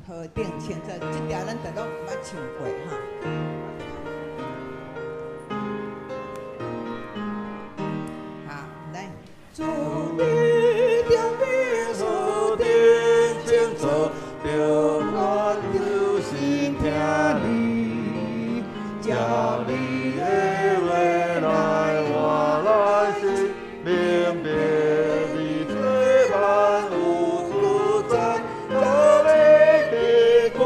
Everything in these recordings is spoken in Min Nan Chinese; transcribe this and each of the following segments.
何等清楚，這條咱就攏毋捌唱過哈。好，來，主你著明何等清楚，著我留心聽你，照你的話來活來心，明白你做萬有主宰，求你祈求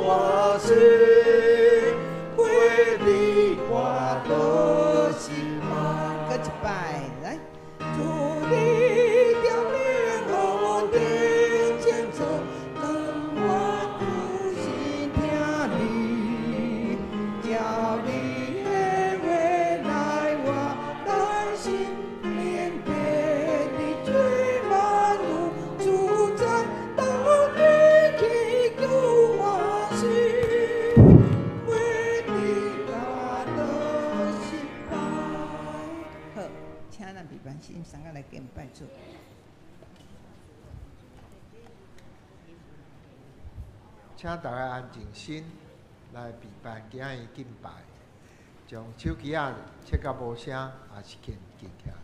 我心，陪你活到失敗。閣一擺，來，主你著明何等清楚，當我留心聽你，照你的話來活來心，明白你做萬有主宰，當你祈求我時，陪你活到失敗。好，請咱閉班心，送仔來敬拜主。請大家安靜心來備辦今仔日敬拜，將手機仔切甲無聲，也是鍵鍵起來。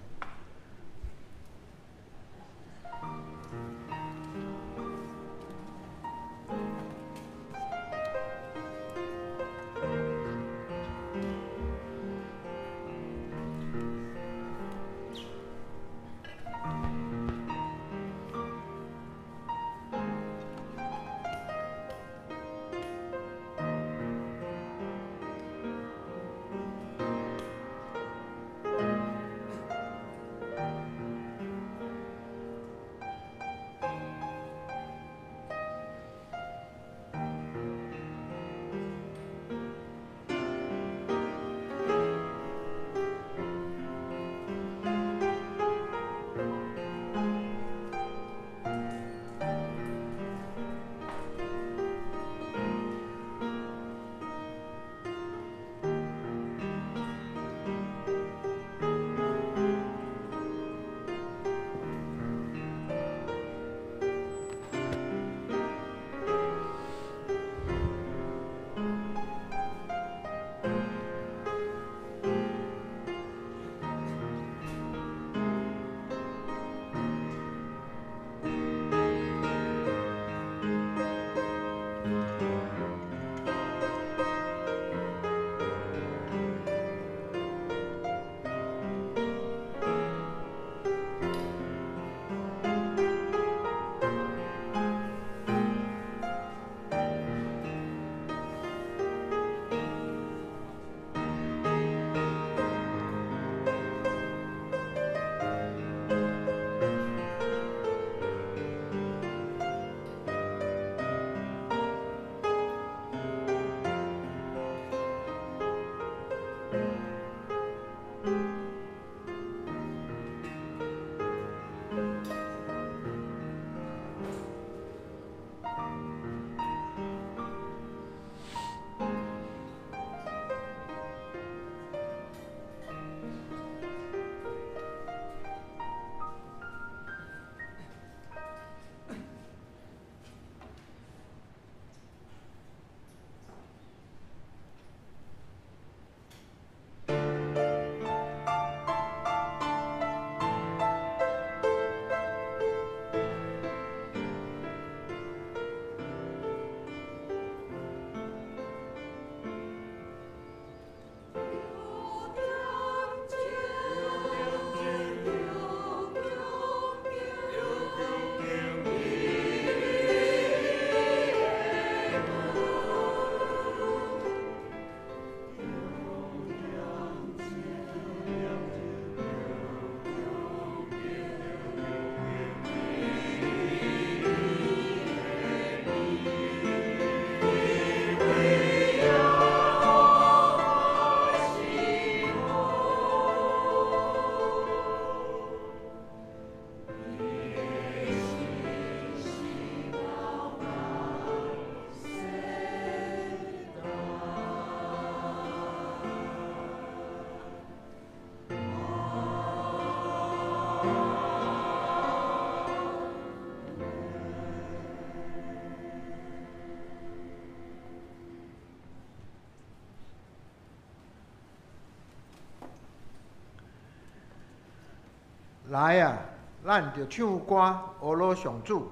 來啊，咱著唱歌，呵咾上主，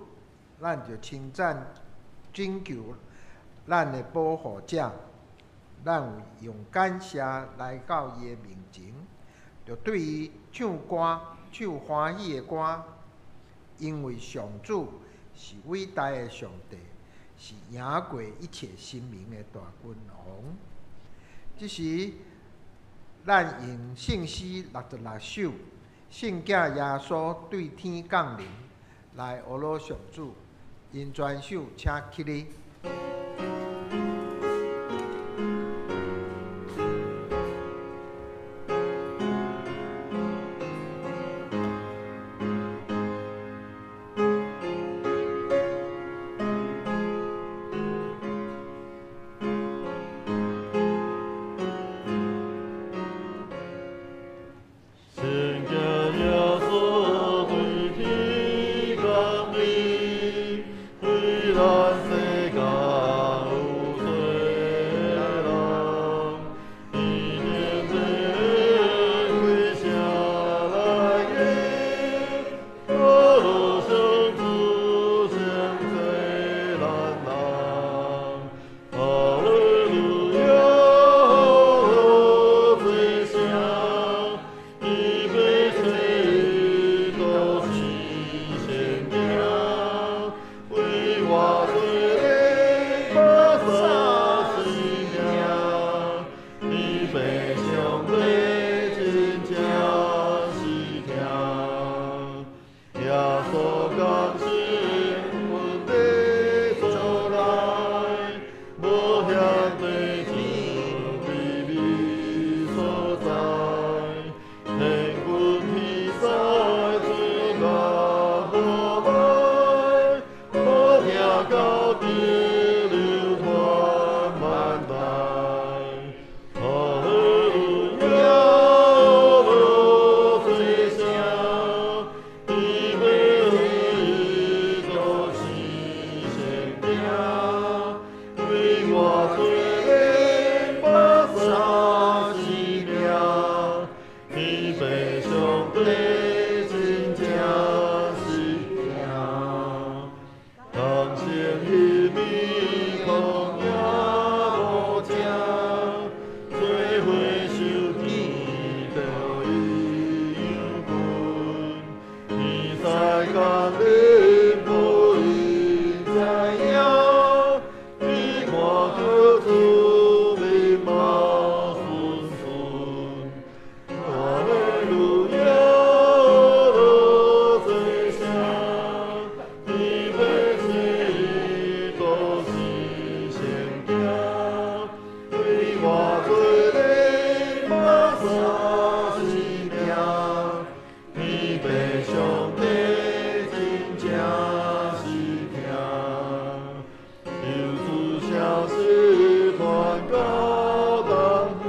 咱著稱讚拯救咱的保護者。咱用感謝來到伊的面前，著對伊唱歌，唱歡喜的歌，因為上主是偉大的上帝，是贏過一切神明的大君王。這時，咱用聖詩66首，聖子耶穌對天降臨，來呵咾上主，𪜶全首請起立。聖子耶穌對天降臨，為咱世間有罪人，天頂開聲來迎，呵咾上主聖祭咱人，哈利路亞，呵咾這聲。天父賜伊都是聖行，為我罪人縛殺生命，天父上帝真正是疼。耶穌降生阮地所來，無限地真卑微所在。天軍天使主甲和來，好聽到地流傳萬代。哈利路亞，呵咾這聲，天父賜伊都是聖行，為我罪人縛殺生命，天父上帝真正是疼。同生彼暝曠野無聲，做伙受見著伊羊群，天使降臨予𪜶知影，只看著主面貌純純。哈利路亞，呵咾這聲，天父賜伊都是聖行，為我罪人縛殺生命，天父上帝真正是疼。求主消息傳到東方，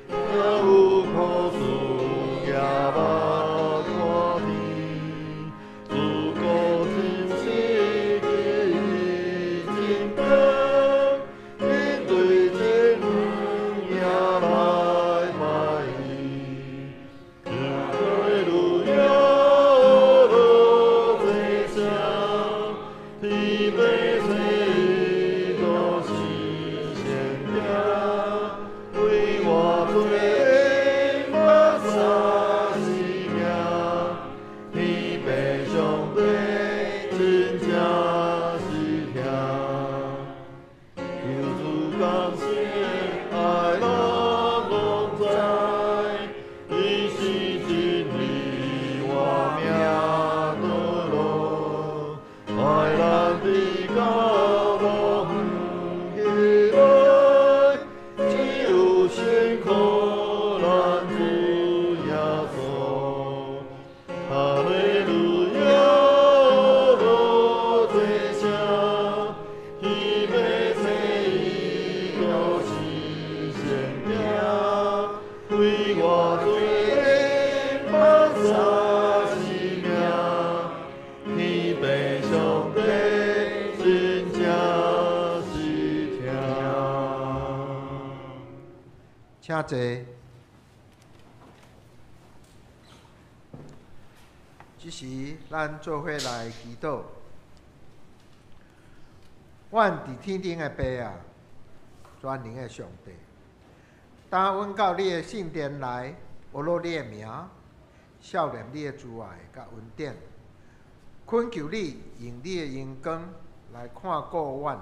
也有苦事舉目看天，主顧親身記真光，面對真遠也來拜伊。哈利路亞，呵咾這聲，天父賜伊都是聖行，為我罪人縛殺生命，天父上帝真正是疼。求主降生愛咱攏知，伊是真理活命道路，愛咱直到樂園彼來，只有信靠咱主耶穌。哈利路亞，呵咾這聲，天父賜伊都是聖行，為我罪人縛殺生命，天父上帝真正是疼。請坐。這時，咱做伙來祈禱。阮佇天頂的爸啊，全能的上帝，當阮到你的聖殿來，學魯你的名，數念你的慈愛佮恩典，懇求你用你的榮光來看顧阮，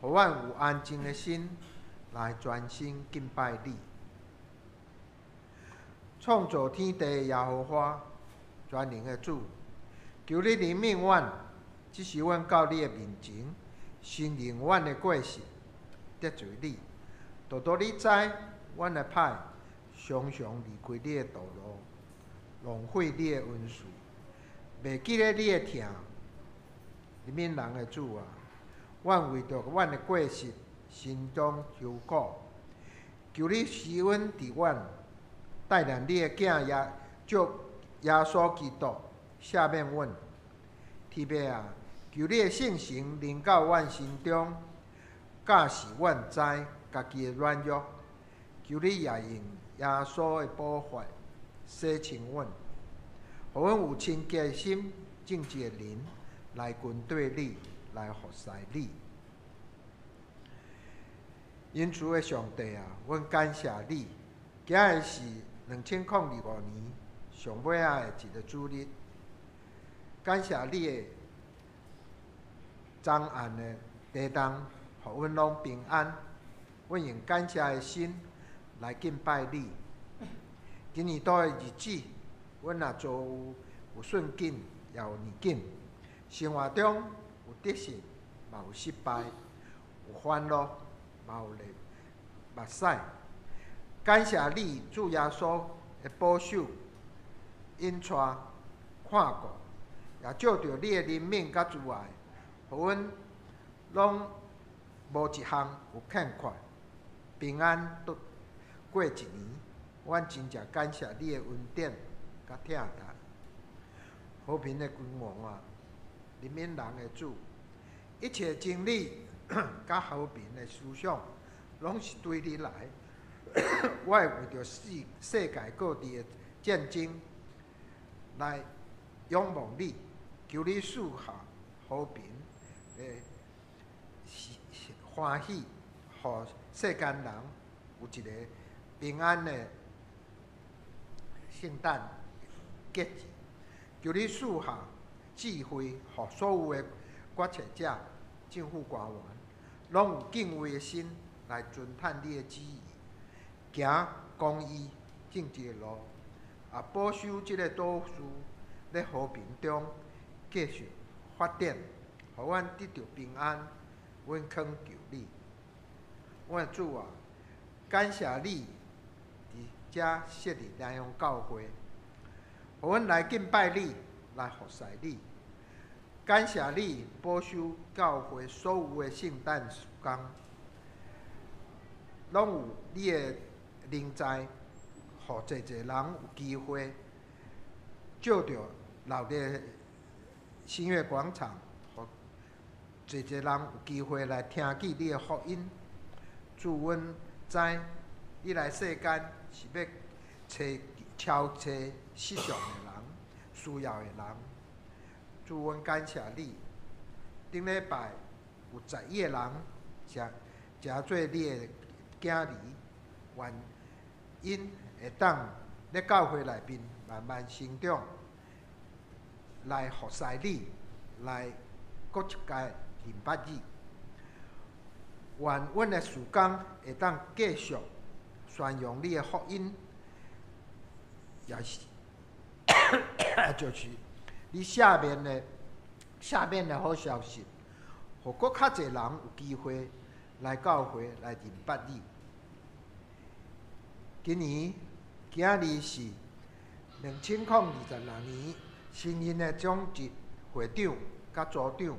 予阮有安靜的心來專心敬拜你。創造天地的耶和華，全能的主，求你憐憫阮，這時阮到你的面前，承認阮的過失，得罪你。獨獨你知，阮的歹，常常離開你的道路，浪費你的恩賜，袂記得你的疼。憐憫人的主啊，阮為著阮的過失，心中憂苦，求你施恩佇阮，帶領你的囝耶藉耶穌基督赦免阮。天父啊，求你的聖神臨到阮心中，教示阮知家己的軟弱。求你也用耶穌的寶血洗清阮，予阮有清潔的心、正直的靈，來跟綴你，來服侍你。恩慈的上帝啊，阮感謝你。今日是2025年上尾仔的一個主日，感謝你的昨暗的地動，予阮攏平安。阮用感謝的心來敬拜你。今年度的日子，阮若遭遇有順境，也有逆境，生活中有得勝，嘛有失敗，有歡樂，嘛有淚目屎。感謝你，主耶穌的保守、引帶、看顧，也藉著你的憐憫佮慈愛，予阮攏無一項有欠缺，平安度過一年。阮真正感謝你的恩典佮疼惜。和平的君王啊，憐憫人的主，一切真理佮和平的思想，攏是對你來。我會為著世界各地的戰爭來仰望你，求你賜下和平的歡喜，予世間人有一個平安的聖誕節日。求你賜下智慧，予所有的決策者、政府官員，攏有敬畏的心來遵探你的旨意，行公義正直的路，也保守這个島嶼咧和平中繼續發展，予阮得著平安。阮懇求你，阮的主啊，感謝你佇遮設立南洋教會，予阮來敬拜你，來服侍你。感謝你保守教會所有的聖誕事工，攏有你的臨在，予濟濟人有機會藉著留佇新月廣場，予濟濟人有機會來聽見你的福音。主，阮知你來世間是欲揣召找失喪的人，需要的人。主，阮感謝你。頂禮拜有11個人成成做你的囝兒，願𪜶會當咧教會內面慢慢成長，來服侍你，來閣一擺認捌你。願阮的事工會當繼續宣揚你的福音，也是就是你赦免的好消息，予閣較濟人有機會來教會來認捌你。今年今日是2026年新任的長執會長佮組長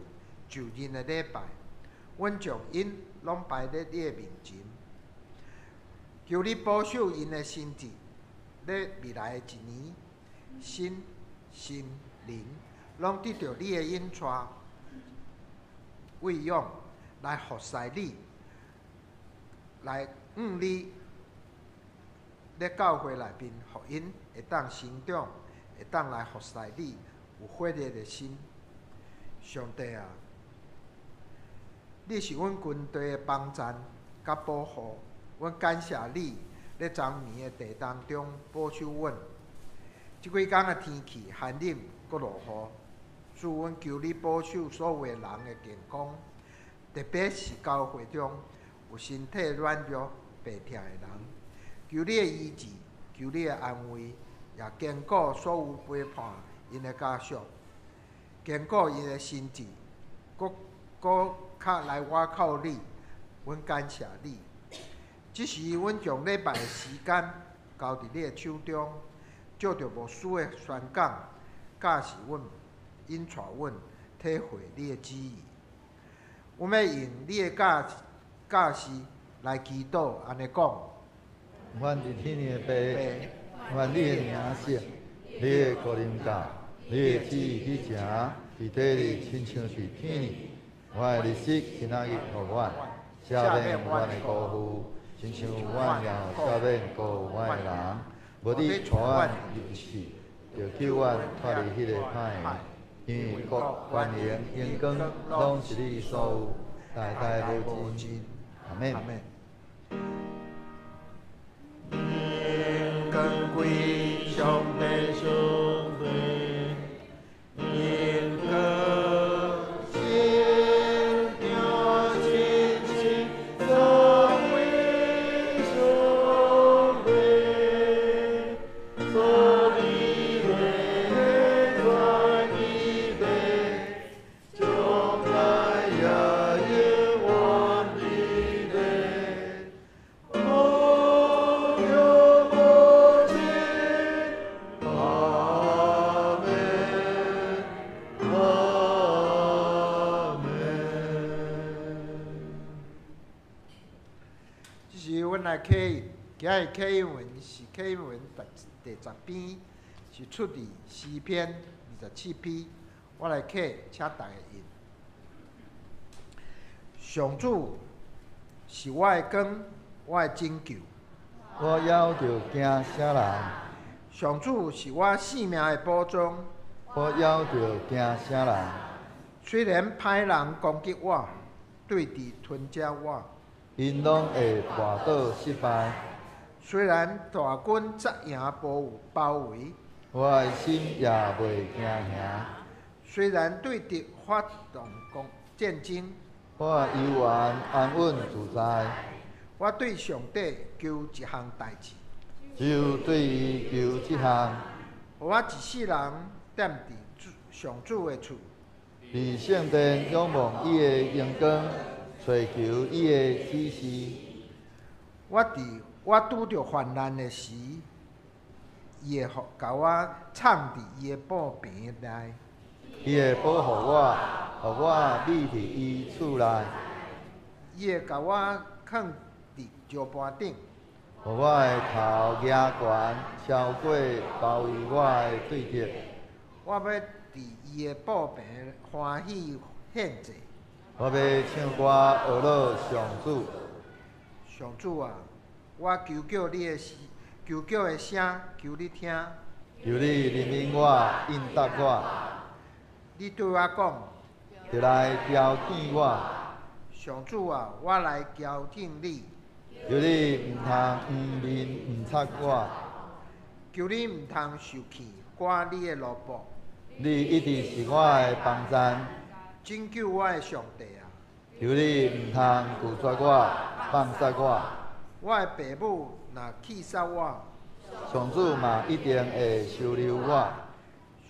就任的禮拜，阮將𪜶攏擺佇你的面前，求你保守𪜶的心智，咧未來的一年，身心靈攏得著你的引帶、餵養，來服侍你，來向你咧教會內面，予𪜶會當成長，會當來服侍你，有火熱的心。上帝啊，你是阮軍隊的幫贊佮保護，阮感謝你咧昨暝的地當中保守阮。這幾工的天氣寒冷，閣落雨，主，阮求你保守所有人的健康，特別是教會中有身體軟弱、病疼的人，求你的醫治，求你的安慰，也堅固所有陪伴𪜶的家屬，堅固𪜶的心志，閣閣較來倚靠你，阮感謝你。這時，阮將禮拜的時間交佇你的手中，藉著牧師的宣講，教示阮，引帶阮體會你的旨意。阮欲用你的教教示來祈禱，按呢講。阮佇天的父，願你的名聖，你的國臨到，你的旨意去成，佇地裡親像佇天裡。阮的日食今仔日予阮，赦免阮的辜負，親像阮也赦免辜負阮的人。無你帶阮入試，著救阮脫離彼个歹的。因為國、權榮、榮光，攏是你所有，代代無盡。阿們。阿們。榮光歸上帝，上帝，榮光聖聽親親讚美上帝，所以在伊地，將來也永遠佇咧，無窮無盡。阿們，阿們。這時阮來啟應，今日啟應文是啟應文第十篇，是出自詩篇27篇。我來啟，請大家應。上主是我的光，我的拯救。我猶著驚啥人？上主是我性命的保障。我猶著驚啥人？雖然歹人攻擊我，對峙吞食我，𪜶攏會跋倒失敗。雖然大軍紮營包包圍，我的心也袂驚嚇。雖然對敵發動攻戰爭，我猶原安穩自在。我對上帝求一項代誌，就對伊求這項，予我一世人踮佇主上主的厝，佇聖殿仰望伊的榮光，揣求伊的指示。我佇我拄著患難的時，伊會共我藏佇伊的布棚內。伊會保護我，予我覕佇伊厝內。伊會共我囥佇石盤頂。予我的頭舉懸，超過包圍我的對敵。我欲佇伊的布棚歡喜獻祭。我欲唱歌呵咾上主。上主啊，我求叫你的時，求叫的聲，求你聽。求你憐憫我，應答我。你對我講，著來調遣我。上主啊，我來矯正你。求你毋通黃面毋插我。求你毋通受氣，趕你的奴僕。你一直是我的幫贊。拯救我的上帝啊！求你毋通拒絕我，放殺我。我的爸母若棄殺我，上主嘛一定會收留我。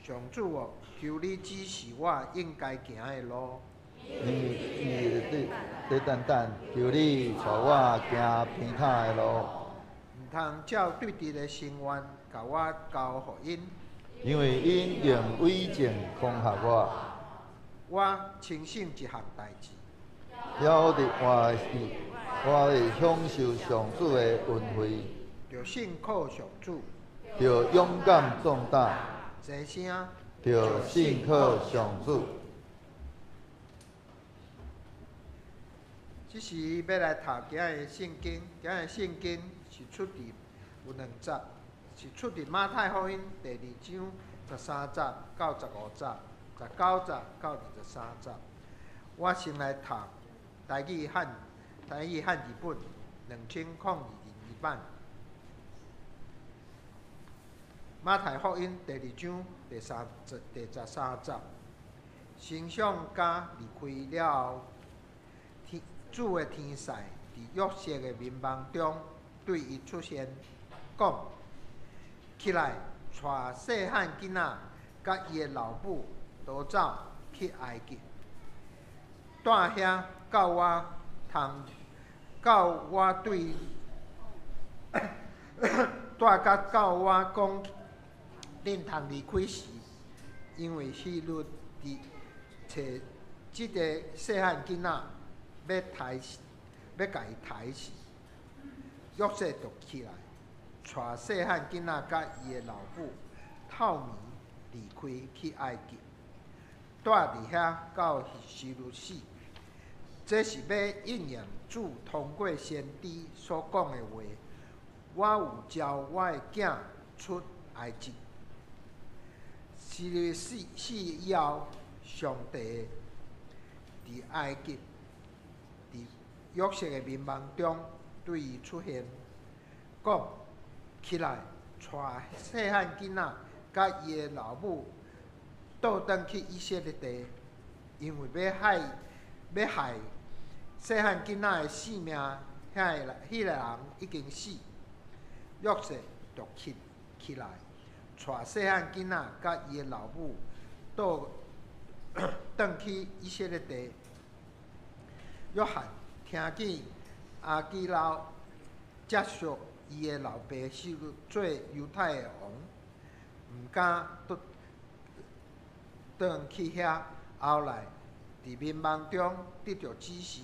上主哦，求你指示我應該行的路。你你你等等，求你帶我行平坦的路。毋通照對敵的心願，共我交予𪜶。因為𪜶用偽證恐嚇我。我清醒一項代誌。曉得我是，我會享受上主的恩惠。著信靠上主。著勇敢壯膽。齊聲。著信靠上主。這時欲來讀今日的聖經，今日聖經是出佇有兩節，是出佇馬太福音第二章13節到15節，19節到23節。我先來讀台語漢字本2022版。馬太福音第二章第13節，神像家離開了後，天主的天使佇約瑟的眠夢中對伊出現，講：起來，帶細漢囡仔佮伊的老母逃走去埃及，蹛遐到我通，到我對，蹛甲到我講恁通離開時，因為希律佇揣這个細漢囡仔，欲刣死，欲共伊刣死。約瑟就起來，帶細漢囡仔佮伊的老母透暝離開去埃及，蹛佇遐到希律死。這是欲應驗主通過先知所講的話：我有召我的囝出埃及。希律死以後，上帝佇埃及，佇約瑟的眠夢中對伊出現，講：起來，帶細漢囡仔佮伊的老母倒轉去以色列地，因為欲害細漢囡仔的性命，彼个人已經死。約瑟就起來，帶細漢囡仔佮伊的老母倒轉去以色列地。約翰聽見亞基老接續伊的老爸希律做猶太的王，毋敢倒轉去遐。後來佇眠夢中得著指示，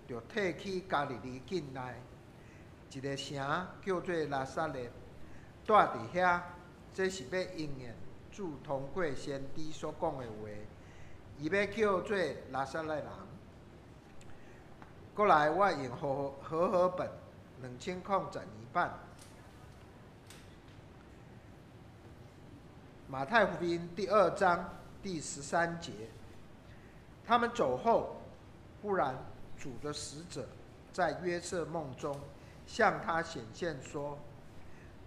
就退去加利利境內一个城叫做拿撒勒，蹛佇遐。這是欲應驗主通過先知所講的話，伊欲叫做拿撒勒人。閣來，我用和合本2012版。馬太福音第二章第13節，他們走後，忽然主的使者在約瑟夢中向他顯現，說：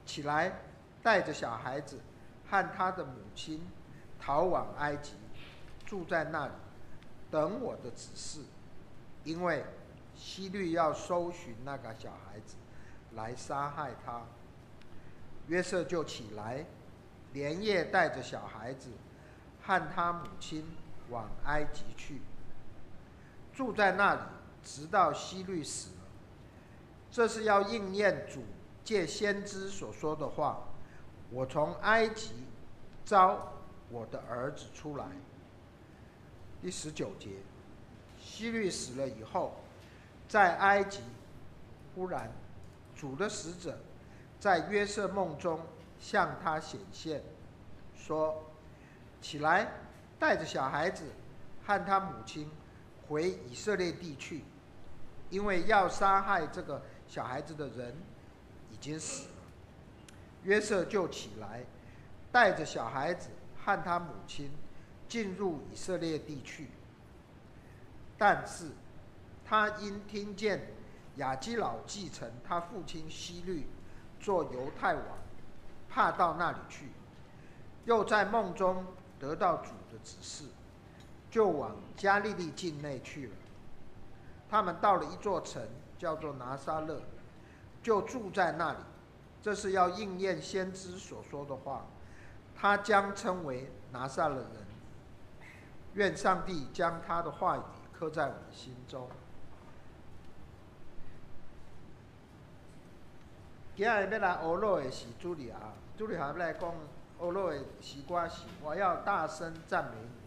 起來，帶著小孩子和他的母親逃往埃及，住在那裡，等我的指示，因為希律要搜尋那個小孩子來殺害他。約瑟就起來，連夜帶著小孩子和他母親往埃及去，住在那裡，直到希律死了。這是要應驗主藉先知所說的話：我從埃及召我的兒子出來。第19節，希律死了以後，在埃及，忽然主的使者在約瑟夢中向他顯現，說：起來，帶著小孩子和他母親回以色列地去，因為要殺害這個小孩子的人已經死了。約瑟就起來，帶著小孩子和他母親進入以色列地去。但是他因聽見亞基老繼承他父親希律做猶太王，怕到那裡去，又在夢中得到主的指示，就往加利利境內去了。他們到了一座城，叫做拿撒勒，就住在那裡。這是要應驗先知所說的話，他將稱為拿撒勒人。願上帝將他的話語刻在我們心中。今日欲來學落的是主日學，主日學欲來講學落的詩歌是我要大聲讚美你。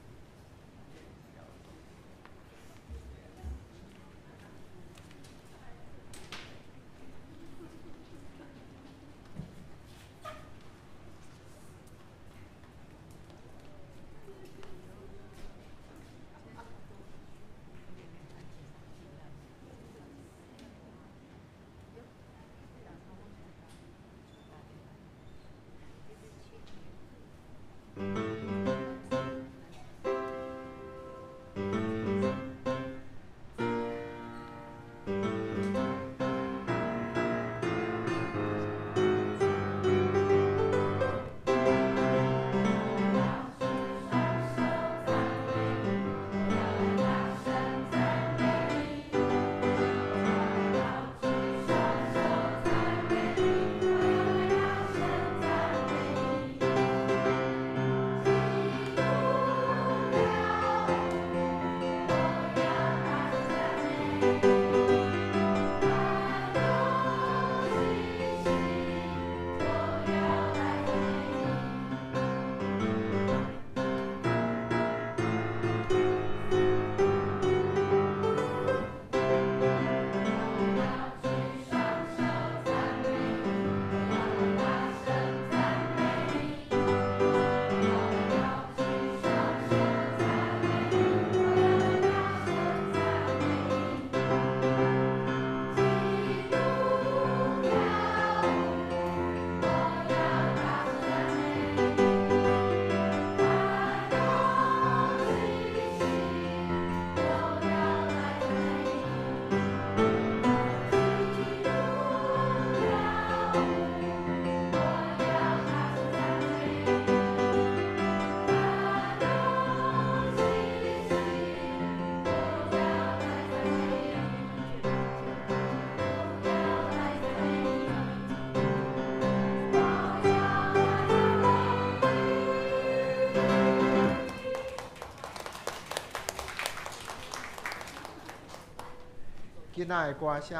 囡仔的歌聲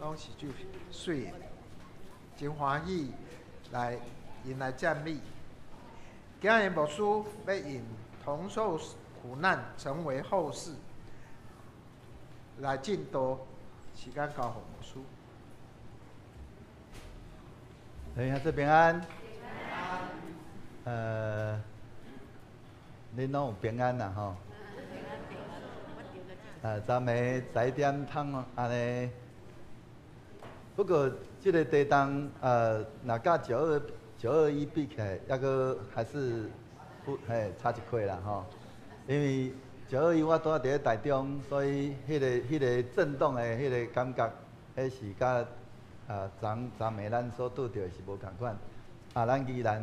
攏是足媠的，真歡喜來𪜶來讚美。今日牧師欲用同受苦難成為後嗣來證道，時間交予牧師。等一下，這平安。恁攏有平安啦吼。昨暝11點通按呢。不過這个地動，若佮9.21比起來，猶閣還是不嘿差一塊啦吼。因為九二一我拄仔佇咧台中，所以彼个震動的彼个感覺，彼是佮昨昨暝咱所拄著的是無仝款。啊，咱宜蘭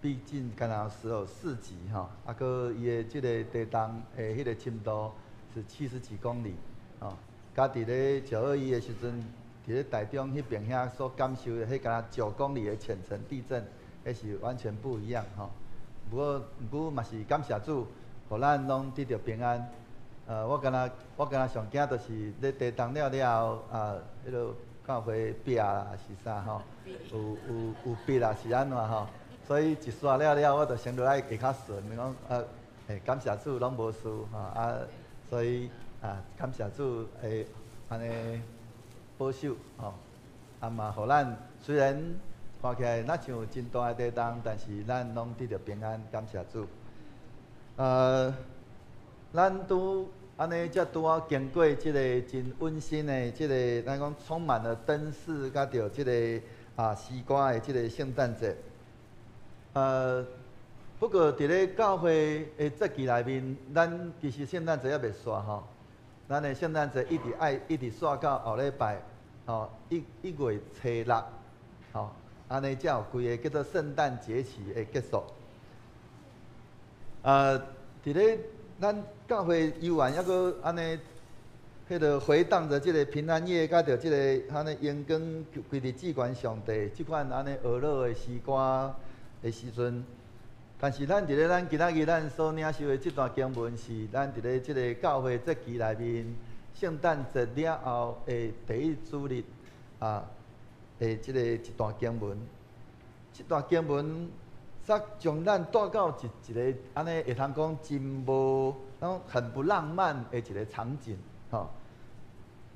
畢竟敢若只有4級吼，啊，閣伊的這个地動的彼个深度是70幾公里，吼，佮佇咧九二一的時陣，佇咧台中彼爿遐所感受的，彼敢若9公里的淺層地震，彼是完全不一樣吼。不過嘛是感謝主，予咱攏得著平安。我敢若上驚就是咧地動了了後，啊，彼个教會壁啦是啥吼，有壁啦是按怎吼，所以一煞了了，我就先落來下較順，講欸，感謝主攏無事吼啊，所以啊，感謝主會按呢保守吼，啊嘛，予咱雖然看起來若像真大的地動，但是咱攏得著平安，感謝主。咱拄按呢，才拄仔經過這个真溫馨的這个，咱講充滿了燈飾，佮著這个詩歌的這个聖誕節。不過佇咧教會的節期內面，咱其實聖誕節猶未煞吼，咱的聖誕節一直愛一直煞到後禮拜，吼1月初6，吼，按呢才有規个叫做聖誕節期的結束。佇咧咱教會猶原猶閣按呢，彼个迴盪著這个平安夜，佮著這个按呢榮光歸佇至懸上帝這款按呢和樂的詩歌的時陣，但是咱佇咧咱今仔日咱所領受的這段經文是咱佇咧這个教會節期內面聖誕節了後的第一主日啊的這个一段經文。這段經文則將咱帶到一个按呢會通講真無，講很不浪漫的一个場景，吼。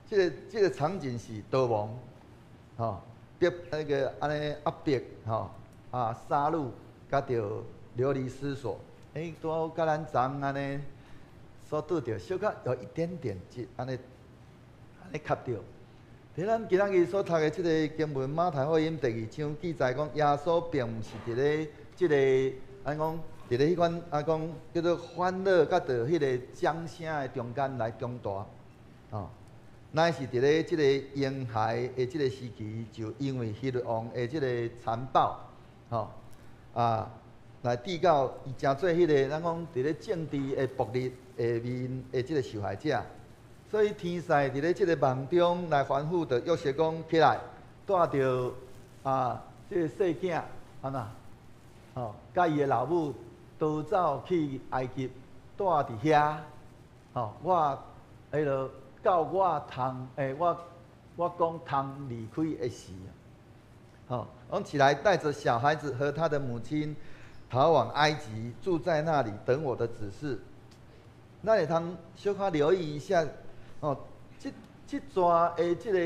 這个場景是逃亡，吼，逼那个按呢壓迫，吼，啊殺戮，佮著流離失所。欸，拄好佮咱昨昏按呢所拄著，小可有一點點，按呢按呢合著。佇咱今仔日所讀的這个經文，馬太福音第二章記載講，耶穌並毋是佇咧這个，按講佇咧彼款啊講叫做歡樂佮著彼个掌聲的中間來長大，吼，乃是佇咧這个嬰孩的這个時期，就因為希律王的這个殘暴，吼，啊，來致到伊成做彼个咱講佇咧政治的暴力下面的這个受害者。所以天使佇咧這个夢中來吩咐著約瑟講起來，帶著啊這个細囝按怎，吼，佮伊的老母逃走去埃及，蹛佇遐，吼，我彼落到我通，欸，我講通離開的時，吼，講起來帶著小孩子和他的母親逃往埃及，住在那裡等我的指示。咱會通小可留意一下。哦，這段的這个，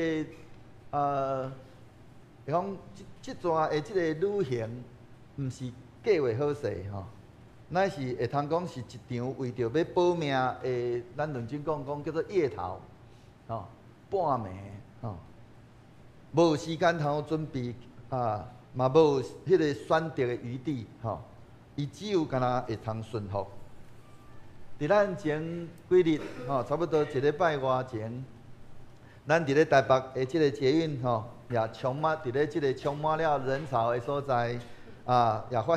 講這段的這个旅行，毋是計劃好勢吼，乃是會通講是一場為著欲保命的，咱論真講講叫做夜逃，吼，半暝，吼，無時間通準備，啊，嘛無彼个選擇的餘地，吼，伊只有干焦會通順服。佇咱前幾日，吼，差不多一禮拜外前，咱佇咧台北的這个捷運，吼，也充滿佇咧這个充滿了人潮的所在，啊，也發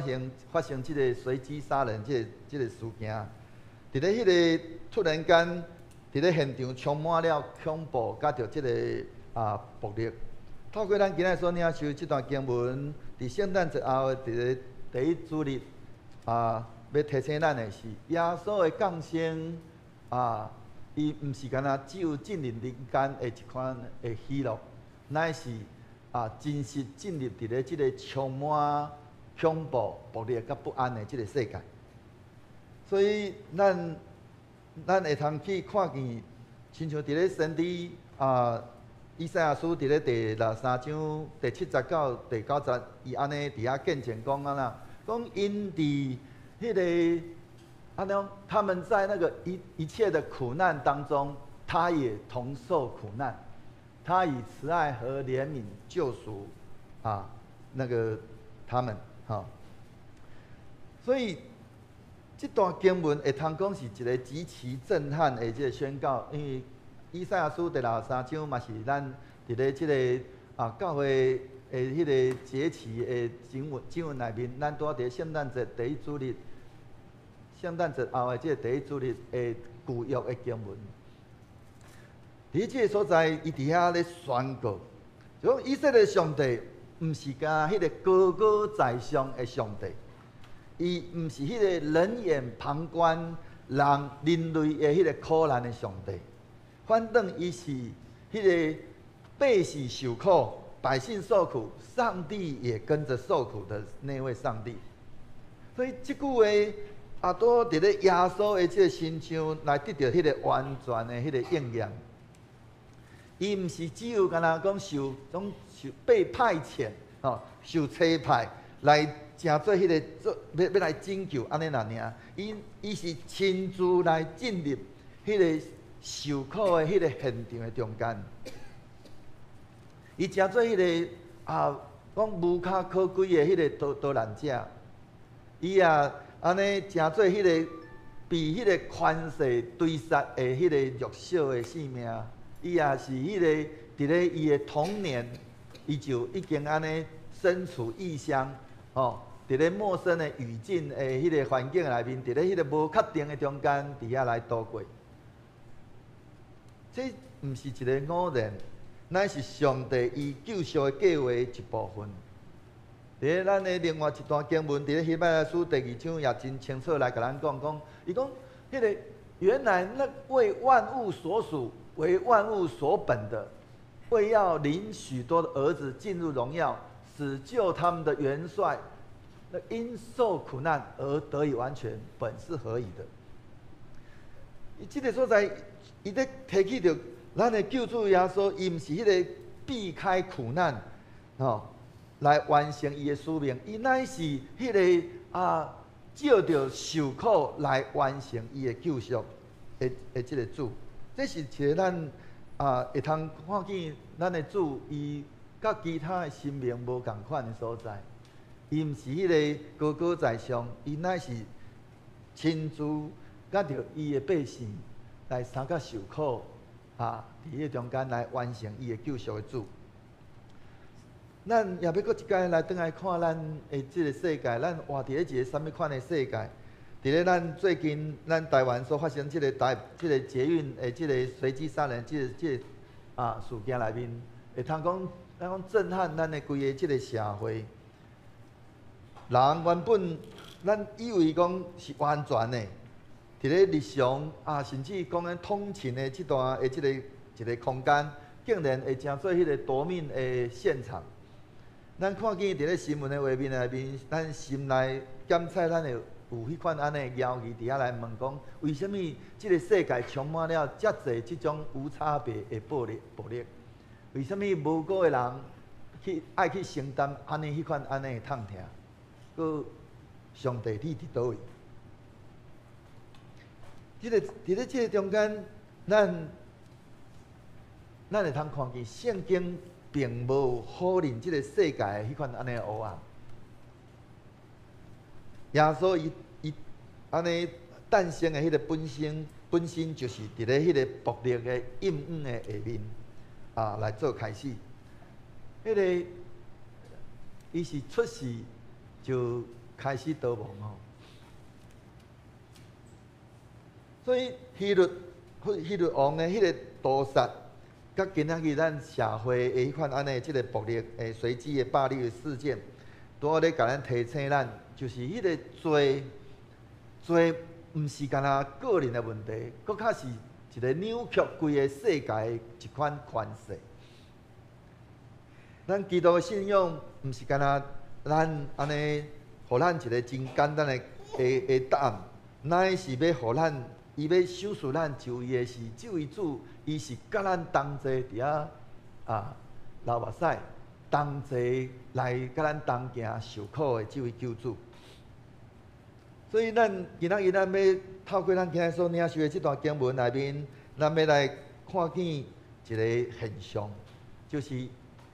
生這个隨機殺人這个事件。佇咧彼个突然間，佇咧現場充滿了恐怖，佮著這个暴力。透過咱今仔所領受這段經文，佇聖誕節後的佇咧第一主日，啊，欲提醒咱的是，耶穌的降生啊，伊毋是干焦只有進入人間的一款的喜樂，乃是真實進入佇咧這个充滿恐怖、暴力佮不安的這个世界。所以咱會通去看見，親像佇咧先知以賽亞書佇咧第六十三章第七節到第九節，伊按呢佇遐見證講按怎，講𪜶佇彼个按怎，他們在那個一切的苦難當中，他也同受苦難，他以慈愛和憐憫救贖那個他們，吼。所以這段經文會通講是一個極其震撼的這個宣告，因為以賽亞書第六十三章嘛是咱佇咧這个教會的彼個節期的經文內面，咱拄仔佇聖誕節第一主日，聖誕節後的這個第一主日的舊約的經文。佇這个所在，伊佇遐咧宣告，就講以色列上帝毋是干彼个高高在上的上帝，伊毋是彼个冷眼旁觀人類的彼个苦難的上帝，反轉伊是彼个百姓受苦，百姓受苦，上帝也跟着受苦的那位上帝。所以這句話拄佇咧耶穌的這个身上來得著彼个完全的彼个應驗。伊毋是只有干焦講受總受被派遣，吼，受差派來成做彼个做欲來拯救按呢爾。伊是親自來進入彼个受苦的彼个現場的中間。伊成做彼个講無家可歸的彼个逃難者，伊也按呢成做彼个被彼个權勢追殺的彼个弱小的性命。伊也是彼个佇咧伊的童年，伊就已經按呢身處異鄉，吼，佇咧陌生的語境的彼个環境內面，佇咧彼個無確定的中間，佇遐來度過。這毋是一个偶然，乃是上帝伊救贖的計劃一部分。佇咧咱的另外一段經文，佇咧希伯來書第二章也真清楚來共咱講講，伊講彼个原來那為萬物所屬、為萬物所本的，為要領許多的兒子進入榮耀，使救他們的元帥，那因受苦難而得以完全，本是合宜的。伊這个所在，伊咧提起著咱的救主耶穌，伊毋是彼个避開苦難，吼，來完成伊的使命，伊乃是彼个藉著受苦來完成伊的救贖的這个主。這是一个咱會通看見咱的主，伊佮其他的神明無仝款的所在。伊毋是彼个高高在上，伊乃是親自佮著伊的百姓來相佮受苦，佇彼个中間來完成伊的救贖的主。咱也欲閣一擺來轉來看咱的這个世界，咱活佇咧一个啥物款的世界？佇咧咱最近，咱台灣所發生這个台這个捷運的這个隨機殺人這个事件內面，會通講，咱講震撼咱的規个這个社會。人原本咱以為講是安全的，佇咧日常甚至講咱通勤的這段的這个一个空間，竟然會成做彼个奪命的現場。咱看見佇咧新聞的畫面內面，咱心內檢測咱會有彼款按呢猶疑佇遐來問講，為啥物這个世界充滿了遮濟這種無差別的暴力？暴力？為啥物無辜的人去愛去承擔按呢彼款按呢的痛疼？閣上帝你佇佗位？這个佇咧這个中間，咱會通看見聖經並無否認這个世界的彼款按呢黑暗。耶穌伊按呢誕生的彼个本身就是佇咧彼个暴力的陰影的下面來做開始。彼个伊是出世就開始逃亡吼，所以希律王的彼个屠殺，佮今仔日咱社會的彼款按呢這个暴力的隨機的霸凌的事件，拄好咧共咱提醒咱，就是彼个罪，罪毋是干焦個人的問題，閣較是一个扭曲規个世界的一款權勢。咱基督的信仰，毋是干焦咱按呢，予咱一个真簡單的答案，乃是欲予咱，伊欲賞賜咱就伊的是，這位主，伊是佮咱同齊佇遐啊流目屎，同齊來佮咱同行受苦的這位救主。所以咱今仔日咱欲透過咱今日所領受的這段經文內面，咱欲來看見一个現象，就是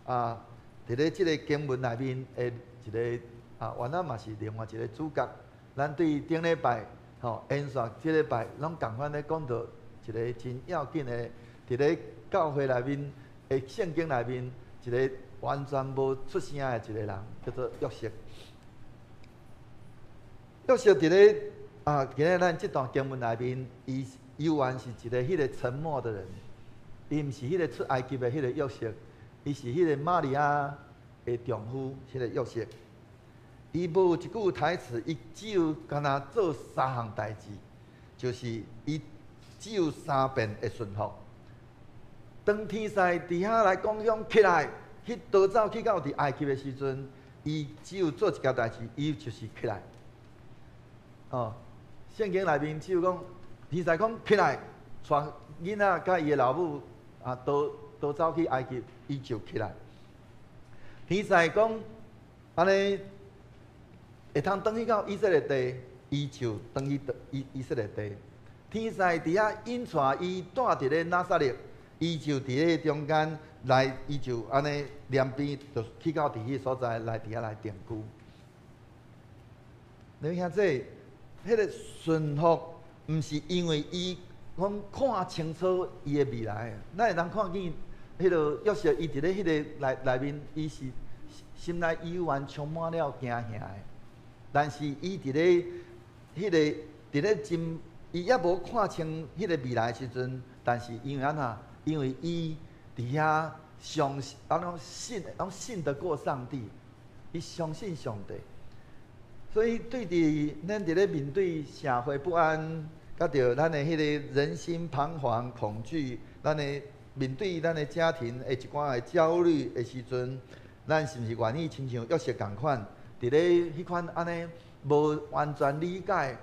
啊，佇咧這个經文內面的一个啊，原來嘛是另外一个主角。咱對頂禮拜吼，延續這禮拜攏仝款咧講著一个真要緊的，佇咧教會內面的聖經內面，一个完全無出聲的一个人，叫做約瑟。約瑟佇咧啊，今日咱這段經文內面，伊猶原是一个彼个沉默的人，伊毋是彼個出埃及的彼个約瑟，伊是彼個瑪利亞的丈夫，彼個約瑟。伊無一句台詞，伊只有干焦做三項代誌，就是伊只有三遍的順服。當天使佇遐來講向起來，去逃走去到佇埃及的時陣，伊只有做一件代誌，伊就是起來。哦，聖經內面只有講，天使講起來，帶囡仔佮伊的老母啊，逃逃走去埃及，伊就起來。天使講，按呢會通轉去到以色列地，伊就轉去以色列地。天使佇遐引帶伊蹛佇咧拿撒勒，伊就佇咧中間來，伊就按呢連邊就去到佇彼个所在來佇遐來定居。你聽這彼个順服，毋是因為伊講看清楚伊的未來，咱會當看見彼个約瑟，伊佇咧彼个內面，伊是心內猶原充滿了驚嚇的。但是伊佇咧彼個佇咧真，伊猶無看清彼个未來的時陣，但是因為按怎？因為伊佇遐相信，按怎信，攏信得過上帝，伊相信上帝。所以對佇咱佇咧面對社會不安，佮著咱的彼个人心彷徨、恐懼，咱的面對咱的家庭的一寡的焦慮的時陣，咱是毋是願意親像約瑟仝款，佇咧彼款按呢無完全理解，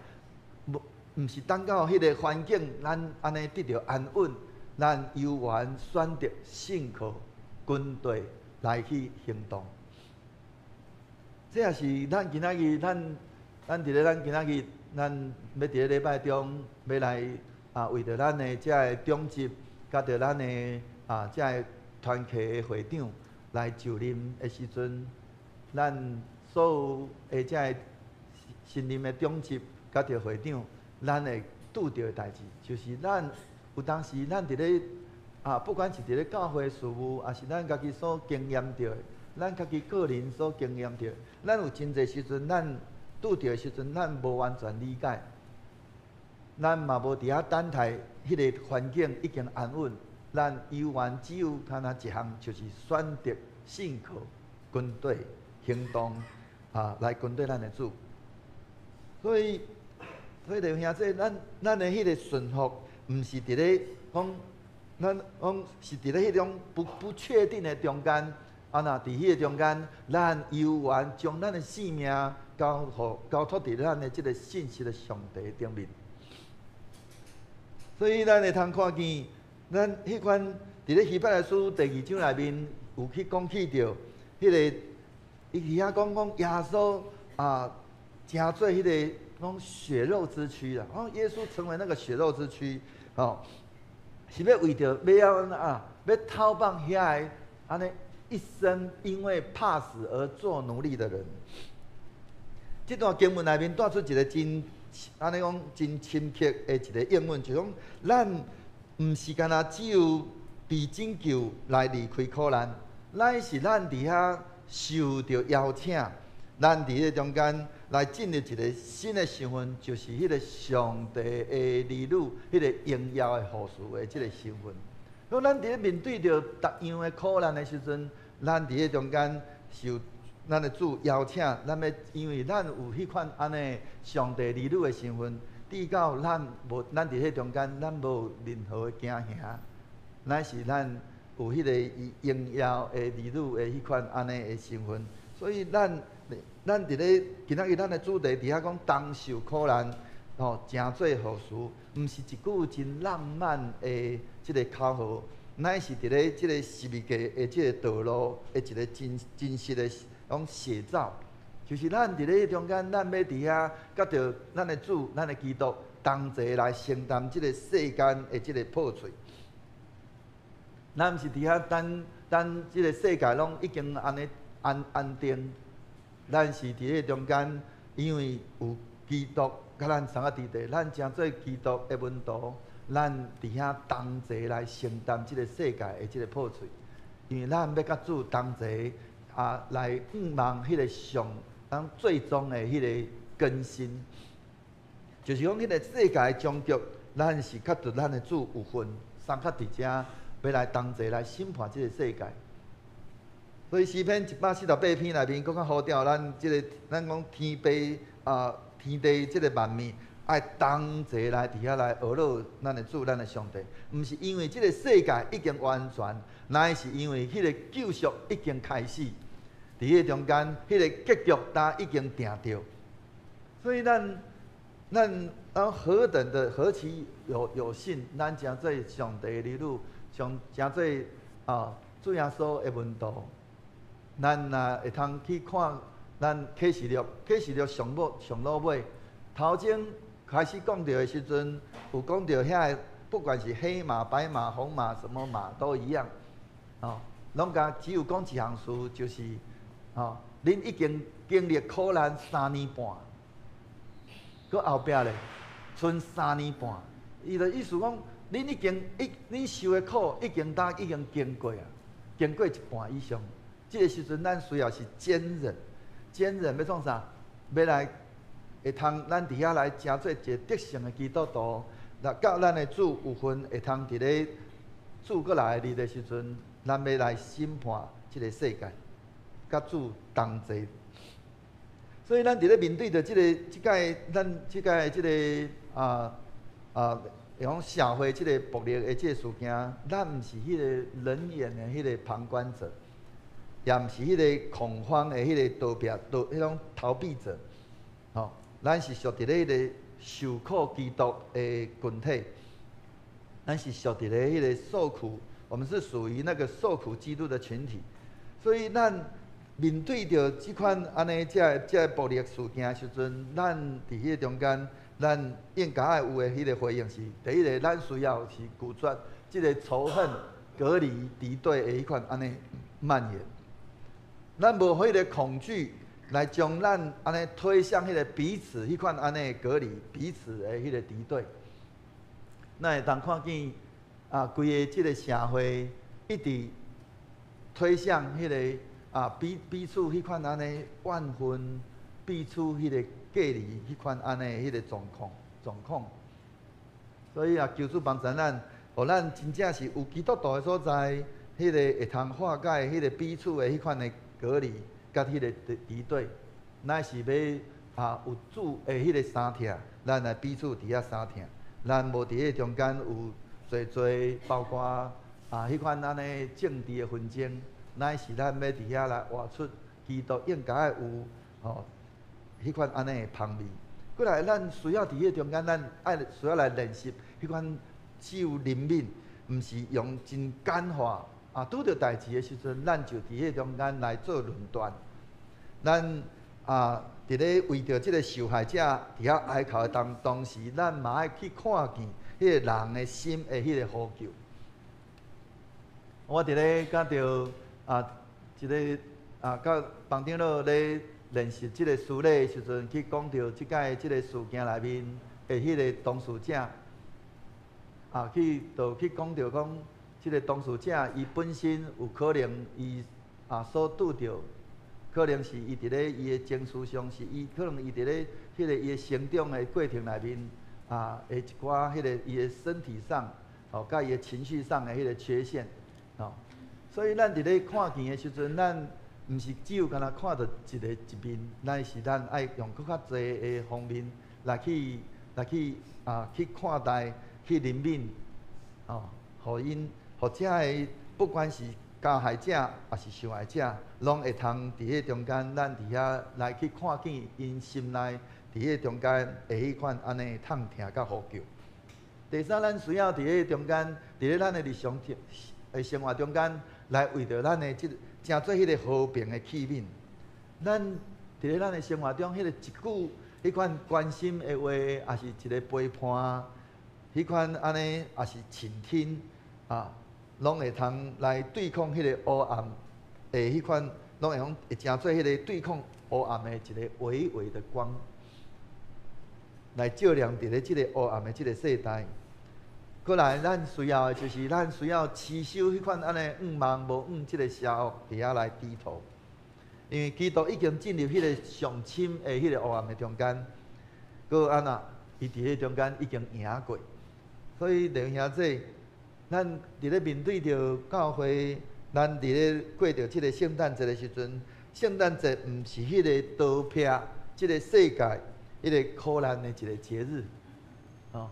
無毋是等到彼個環境，咱按呢得著安穩，咱猶原選擇信靠軍隊來去行動。這也是咱今仔日，咱佇咧咱今仔日，咱欲佇咧禮拜中，欲來啊，為著咱的這个長執，佮著咱的啊這个團契的會長來就任的時陣，咱所有的這个新任的長執佮著會長，咱會拄著的代誌，就是咱有當時咱佇咧啊，不管是佇咧教會事務，抑是咱家己所經驗著的，咱家己個人所經驗著，咱有真濟時陣，咱拄著的時陣，咱無完全理解，咱嘛無佇遐等待彼个環境已經安穩，咱猶原只有干焦一項，就是選擇信靠軍隊行動啊，來跟綴咱的主。所以，所以弟兄姊妹，咱的彼个順服，毋是佇咧講，咱講是佇咧彼種不確定的中間。啊！若佇彼个中間，咱猶原將咱的性命交予交託佇咱的這个信實的上帝頂面。所以，咱會通看見，咱彼款佇咧希伯來書第二章內面有去講起著，彼个伊佇遐講講耶穌啊，成做彼个講血肉之軀啦。哦，耶穌成為那個血肉之軀，哦，是欲為著欲要啊，欲討放遐个按呢一生因為怕死而做奴隸的人。這段經文內面帶出一個真按呢講真深刻的一個應允，就講咱毋是干焦只有被拯救來離開苦難，乃是咱佇遐受著邀請，咱佇彼个中間來進入一個新的身份，就是彼个上帝的兒女，彼个榮耀的後嗣的這个身份。所以咱佇咧面對著逐樣的苦難的時陣，咱佇咧中間受咱的主邀請，咱欲因為咱有彼款按呢上帝兒女的身份，至到咱無，咱佇彼中間，咱無任何的驚嚇，乃是咱有彼個伊榮耀的兒女的彼款按呢的身份。所以咱佇咧今仔日咱的主題佇遐講同受苦難，吼，成做何事？毋是一句真浪漫的這个口號，乃是佇咧這个十字架的這个道路的一个真真實的講寫照。就是咱佇咧中間，咱欲佇遐佮著咱的主、咱的基督同齊來承擔這个世間的這个破碎。咱毋是佇遐等等這个世界攏已經按呢安安定，咱是佇咧中間，因為有基督佮咱相佮佇佇，咱成做基督的門徒，咱佇遐同齊來承擔這個世界的這个破碎，因為咱欲佮主同齊啊來向望彼个上咱最終的彼个更新，就是講彼个世界的終局，咱是佮著咱的主有份，相佮佇遮，欲來同齊來審判這个世界。所以詩篇148篇內面，閣較呼召咱這个，咱講天父啊，天地這个萬物，愛同齊來佇遐來呵咾咱的主，咱的上帝。毋是因為這个世界已經完全，乃是因為彼個救贖已經開始。佇彼个中間，彼个結局呾已經定著。所以咱何等的何其有幸，咱成做上帝的兒女，上成做啊主耶穌的門徒。咱若會通去看咱啟示錄，啟示錄上尾上落尾，頭前開始講著的時陣，有講著遐个，不管是黑馬、白馬、紅馬，什麼馬都一樣，哦，攏共只有講一項事，就是。吼，恁已經經歷苦難三年半，閣後壁咧，賰三年半。伊的意思講，恁已經已恁受的苦已經呾已經經過啊，經過一半以上。這个時陣，咱需要是堅忍，堅忍欲創啥？欲來會通咱佇遐來成做一个得勝的基督徒，來佮咱的主有份，會通佇咧主閣來的日的時陣，咱欲來審判這个世界。佮主同齊，所以咱佇咧面對著這个這擺咱這擺這个啊啊，講社會這个暴力的這个事件，咱毋是彼个冷眼的彼个旁觀者，也毋是彼个恐慌的彼个逃避逃彼種逃避者，吼，咱是屬佇咧彼个受苦基督的群體，咱是屬佇咧彼个受苦，我們是屬於那個受苦基督的群體，所以咱面對著這款按呢，這這暴力事件的時陣，咱佇彼个中間，咱應該愛有的彼個回應是：第一个，咱需要是拒絕這个仇恨、隔離、敵對的彼款按呢蔓延。咱無彼个恐懼來將咱按呢推向彼个彼此彼款按呢隔離、彼此的彼个敵對。咱會當看見啊，規个這个社會一直推向彼个。啊，彼彼此彼款按呢怨恨，彼此彼个隔離，彼款按呢彼个狀況狀況。所以啊，求主幫助咱，予咱真正是有基督徒的所在，彼个會通化解彼个彼此的彼款的隔離，佮彼个敵敵對，乃是欲啊有主的彼个相疼，咱來彼此佇遐相疼，咱無佇彼中間有濟濟包括啊彼款按呢政治的紛爭。乃是咱欲佇遐來活出基督應該愛有吼，彼款按呢的芳味。過來，咱需要佇彼中間，咱愛需要來練習彼款只有憐憫，毋是用真簡化啊。拄著代誌的時陣，咱就佇彼中間來做論斷。咱啊，佇咧為著這个受害者佇遐哀哭的當同時，咱嘛愛去看見彼个人的心的彼个呼救。我佇咧佮著。啊，一个啊，佮房長老咧練習這个書禮的時陣，去講著這擺這个事件內面的彼个當事者，啊，去就去講著講，這个當事者伊本身有可能伊啊所拄著，可能是伊佇咧伊的情緒上，是伊可能伊佇咧彼个伊的成長的過程內面啊，的一寡彼個伊的身體上，哦，佮伊的情緒上的彼个缺陷，哦。所以咱佇咧看見的時陣，咱毋是只有干焦看著一个一面，乃是咱愛用閣較濟的方面來去來去啊去看待、去憐憫，哦，予𪜶，予遮个不管是加害者，抑是受害者，攏會通佇彼中間，咱佇遐來去看見𪜶心內佇彼中間的彼款按呢痛疼佮呼叫。第三，咱需要佇彼中間，佇咧咱的日常的生活中間，來為著咱的這成做彼个和平的器皿。咱佇咧咱的生活中，彼个一句彼款關心的話，抑是一個陪伴，彼款按呢，抑是傾聽啊，攏會通來對抗彼个黑暗的彼款，攏會講會成做彼个對抗黑暗的一个微微的光，來照亮佇咧這个黑暗的這个世代。過來，咱需要的就是咱需要持守彼款按呢向望無向這个邪惡佇遐來低頭，因為基督已經進入彼个上深的彼个黑暗的中間，閣按怎，伊佇彼中間已經贏過。所以弟兄姊，咱佇咧面對著教會，咱佇咧過著這个聖誕節的時陣，聖誕節毋是彼个逃避這个世界彼个苦難的一个節日，哦。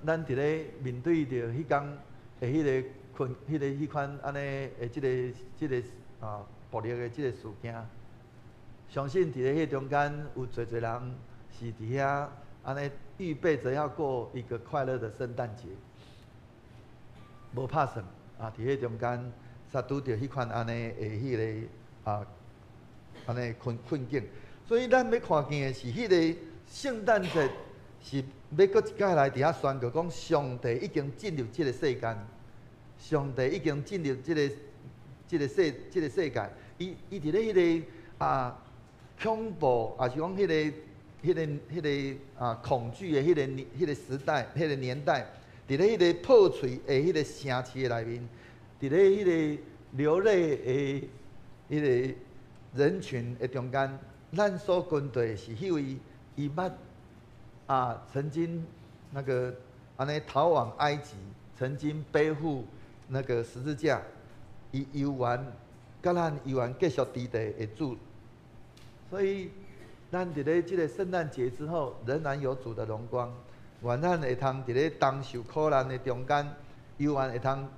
咱佇咧面對著彼工的彼个困、彼个彼款按呢的這个啊暴力的這个事件，相信佇咧彼中間有濟濟人是佇遐按呢預備著要過一個快樂的聖誕節，無拍算啊！佇彼中間，煞拄著彼款按呢的彼个啊按呢困困境，所以咱欲看見的是彼个聖誕節是欲閣一擺來佇遐宣告講，上帝已經進入這个世間，上帝已經進入這个世界，伊佇咧彼个啊恐怖，抑是講彼个啊恐懼的彼个時代、彼个年代，佇咧彼個破碎的彼個城市的內面，佇咧彼個流淚的彼個人群的中間，咱所跟隨的是彼位伊捌啊曾經那個按呢逃往埃及，曾經背負那個十字架，伊猶原佮咱猶原繼續佇地的主，所以咱佇咧這个聖誕節之後，仍然有主的榮光。願咱會通佇咧同受苦難的中間，猶原會通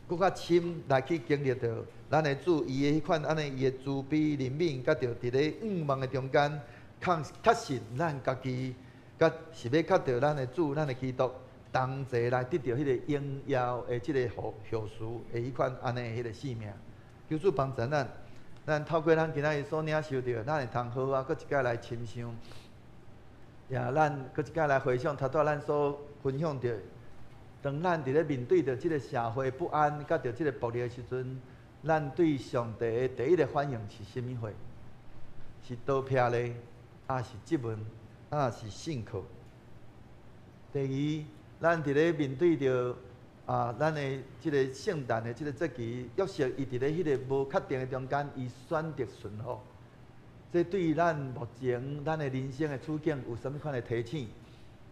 閣較深來去經歷著咱的主伊的彼款按呢伊的慈悲憐憫，佮著佇咧向望的中間，確確信咱家己，佮是欲佮著咱的主、咱的基督同齊來得著彼個榮耀的這个後續的彼款按呢彼个生命。求主幫助咱，咱透過咱今仔日所領受著，咱會通好好閣一擺來深想，也咱閣一擺來回想，頭拄仔咱所分享著，當咱佇咧面對著這个社會不安，佮著這个暴力的時陣，咱對上帝的第一个反應是啥物貨？是逃避咧，抑是質問，抑是信靠？第二，咱佇咧面對著啊，咱的這个聖誕的這个節期，約瑟伊佇咧彼个無確定的中間，伊選擇順服。這對咱目前咱的人生的處境有啥物款的提醒？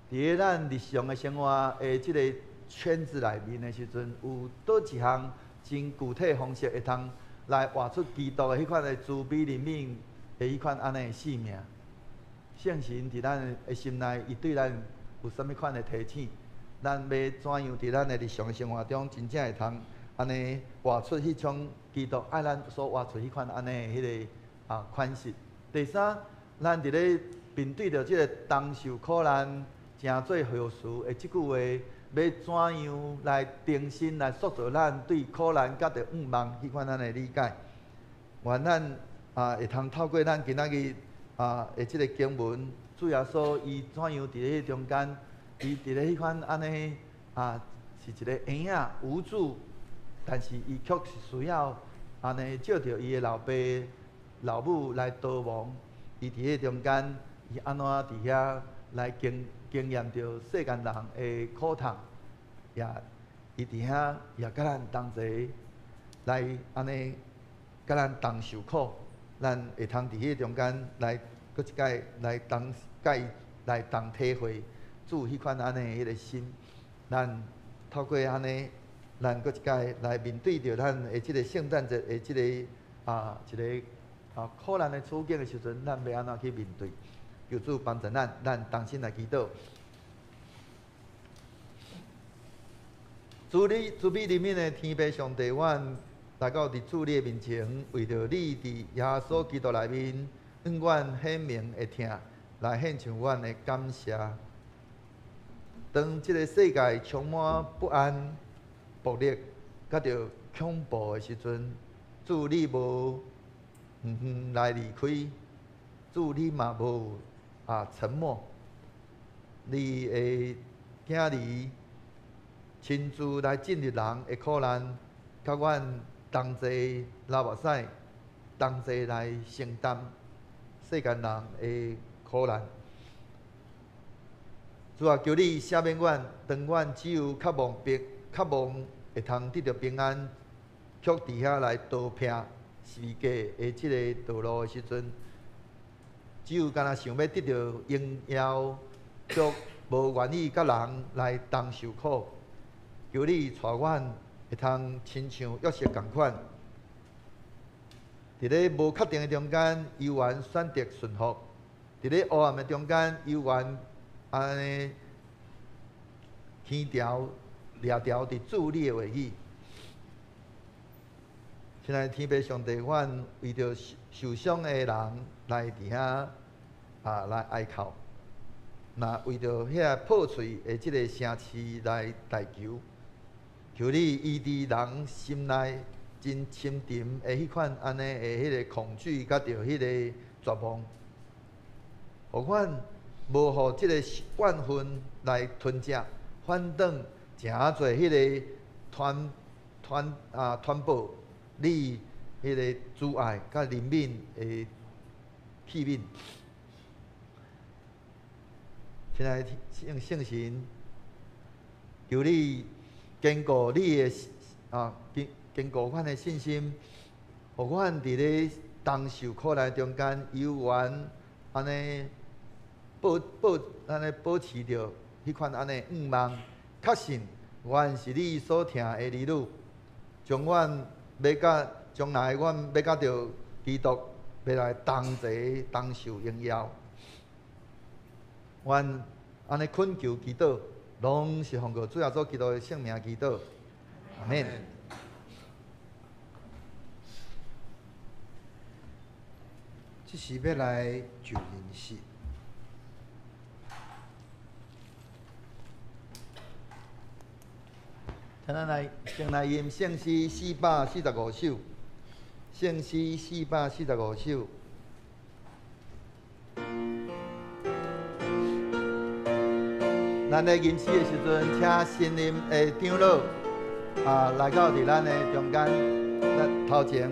佇咧咱日常的生活的這个圈子內面的時陣，有佗一項真具體的方式會通來活出基督的彼款的慈悲憐憫的彼款按呢的生命？聖神佇咱的心內，伊對咱有啥物款的提醒？咱欲怎樣佇咱的日常生活中，真正會通按呢活出彼種基督愛咱所活出彼款按呢彼个啊款式？第三，咱佇咧面對著這个同受苦難、成做後嗣的這句話，欲怎樣來重新來塑造咱對苦難佮著向望彼款咱的理解？願咱啊會通透過咱今仔日啊的這个經文，主耶穌伊怎樣佇咧中間，伊佇咧彼款按呢啊是一個嬰仔無助，但是伊卻是需要按呢藉著伊的老爸老母來逃亡，伊佇彼中間，伊按怎佇遐來經經驗著世間人的苦痛，也伊佇遐也佮咱同齊來按呢佮咱同受苦，咱會通佇彼中間來閣一擺來同佮伊來同體會主彼款按呢彼个心，咱透過按呢，咱閣一擺來面對著咱的這个聖誕節的這个啊一个啊苦難的處境的時陣，咱欲按怎去面對？求主幫助咱，咱同心來祈禱。主你慈悲憐憫的天父上帝，阮來到佇主你的面前，為著你佇耶穌基督內面，向阮顯明的疼，來獻上阮的感謝。當這个世界充滿不安、暴力、佮著恐怖的時陣，主你無遠遠來離開，主你嘛無沉默，你的囝兒親自來進入人的苦難，佮阮同齊流目屎，同齊來承擔世間人的苦難。主啊，求你赦免阮，當阮只有渴望平，渴望會通得著平安，卻佇遐來逃避十字架的這个道路的時陣，只有干焦想欲得著榮耀，卻無願意佮人來同受苦。求你帶阮會通親像約瑟仝款，佇咧無確定的中間，猶原選擇順服；佇咧黑暗的中間，猶原按呢牽牢、掠牢佇主你的話語。親愛的天父上帝，阮為著受傷的人來佇遐來哀哭，若為著遐破碎的這个城市來代求，求你醫治人心內真深沉的彼款按呢的彼个恐懼，佮著彼個絕望，予阮無予這个怨恨來吞食，反轉誠濟彼个傳傳啊傳播你彼个慈愛佮憐憫的器皿。親愛的聖聖神，求你堅固你的堅堅固阮的信心，予阮佇咧同受苦難中間，猶原按呢保保按呢保持著彼款按呢向望，確信阮是你所疼的兒女，將阮欲佮將來阮欲佮著基督欲來同齊同受榮耀。阮按呢懇求祈禱，攏是奉告主耶穌基督的聖名祈禱，阿們。這時欲來就認識。請咱來先來吟聖詩445首，聖詩445首。咱咧吟詩的時陣，請新任的長老來到佇咱的中間，咱頭前。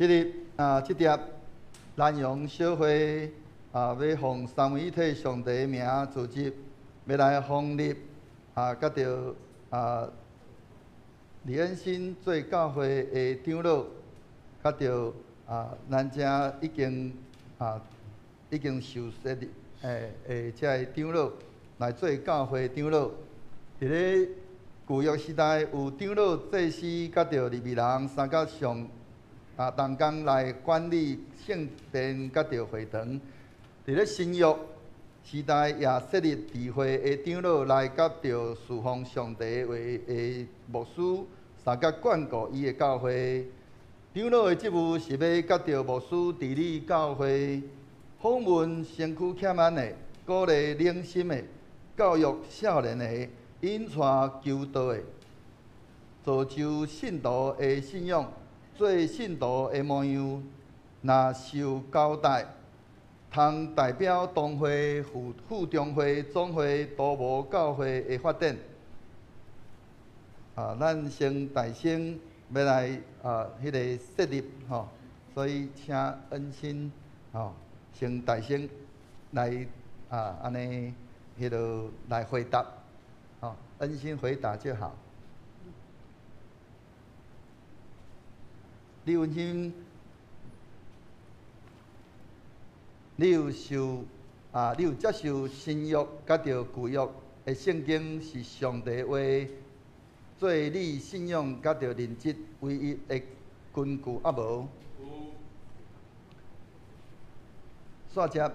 這日啊，這疊南洋小會啊，欲奉三位一體上帝名組織，欲來封立啊，佮著啊李恩新做教會的長老，佮著啊，咱遮已經受設立的這个長老來做教會長老。佇咧舊約時代，有長老、祭司，佮著利未人三角上同工來管理聖殿，佮著會堂。佇咧新約時代，也設立智慧的長老來佮著侍奉上帝話的牧師，相佮管顧伊的教會。長老的職務是欲佮著牧師治理教會，訪問身軀欠慢的，鼓勵冷心的，教育少年的，引帶求道的，造就信徒的信仰，做信徒的模樣。若受交代，通代表同會、副中會、總會、多無教會的發展。咱先大聲欲來彼个設立吼，所以請恩親吼先大聲來按呢彼个來回答，吼，恩親回答就好。李文清，你有受你有接受新約佮著舊約的聖經是上帝話，做你信仰佮著認知唯一的根據啊無？煞接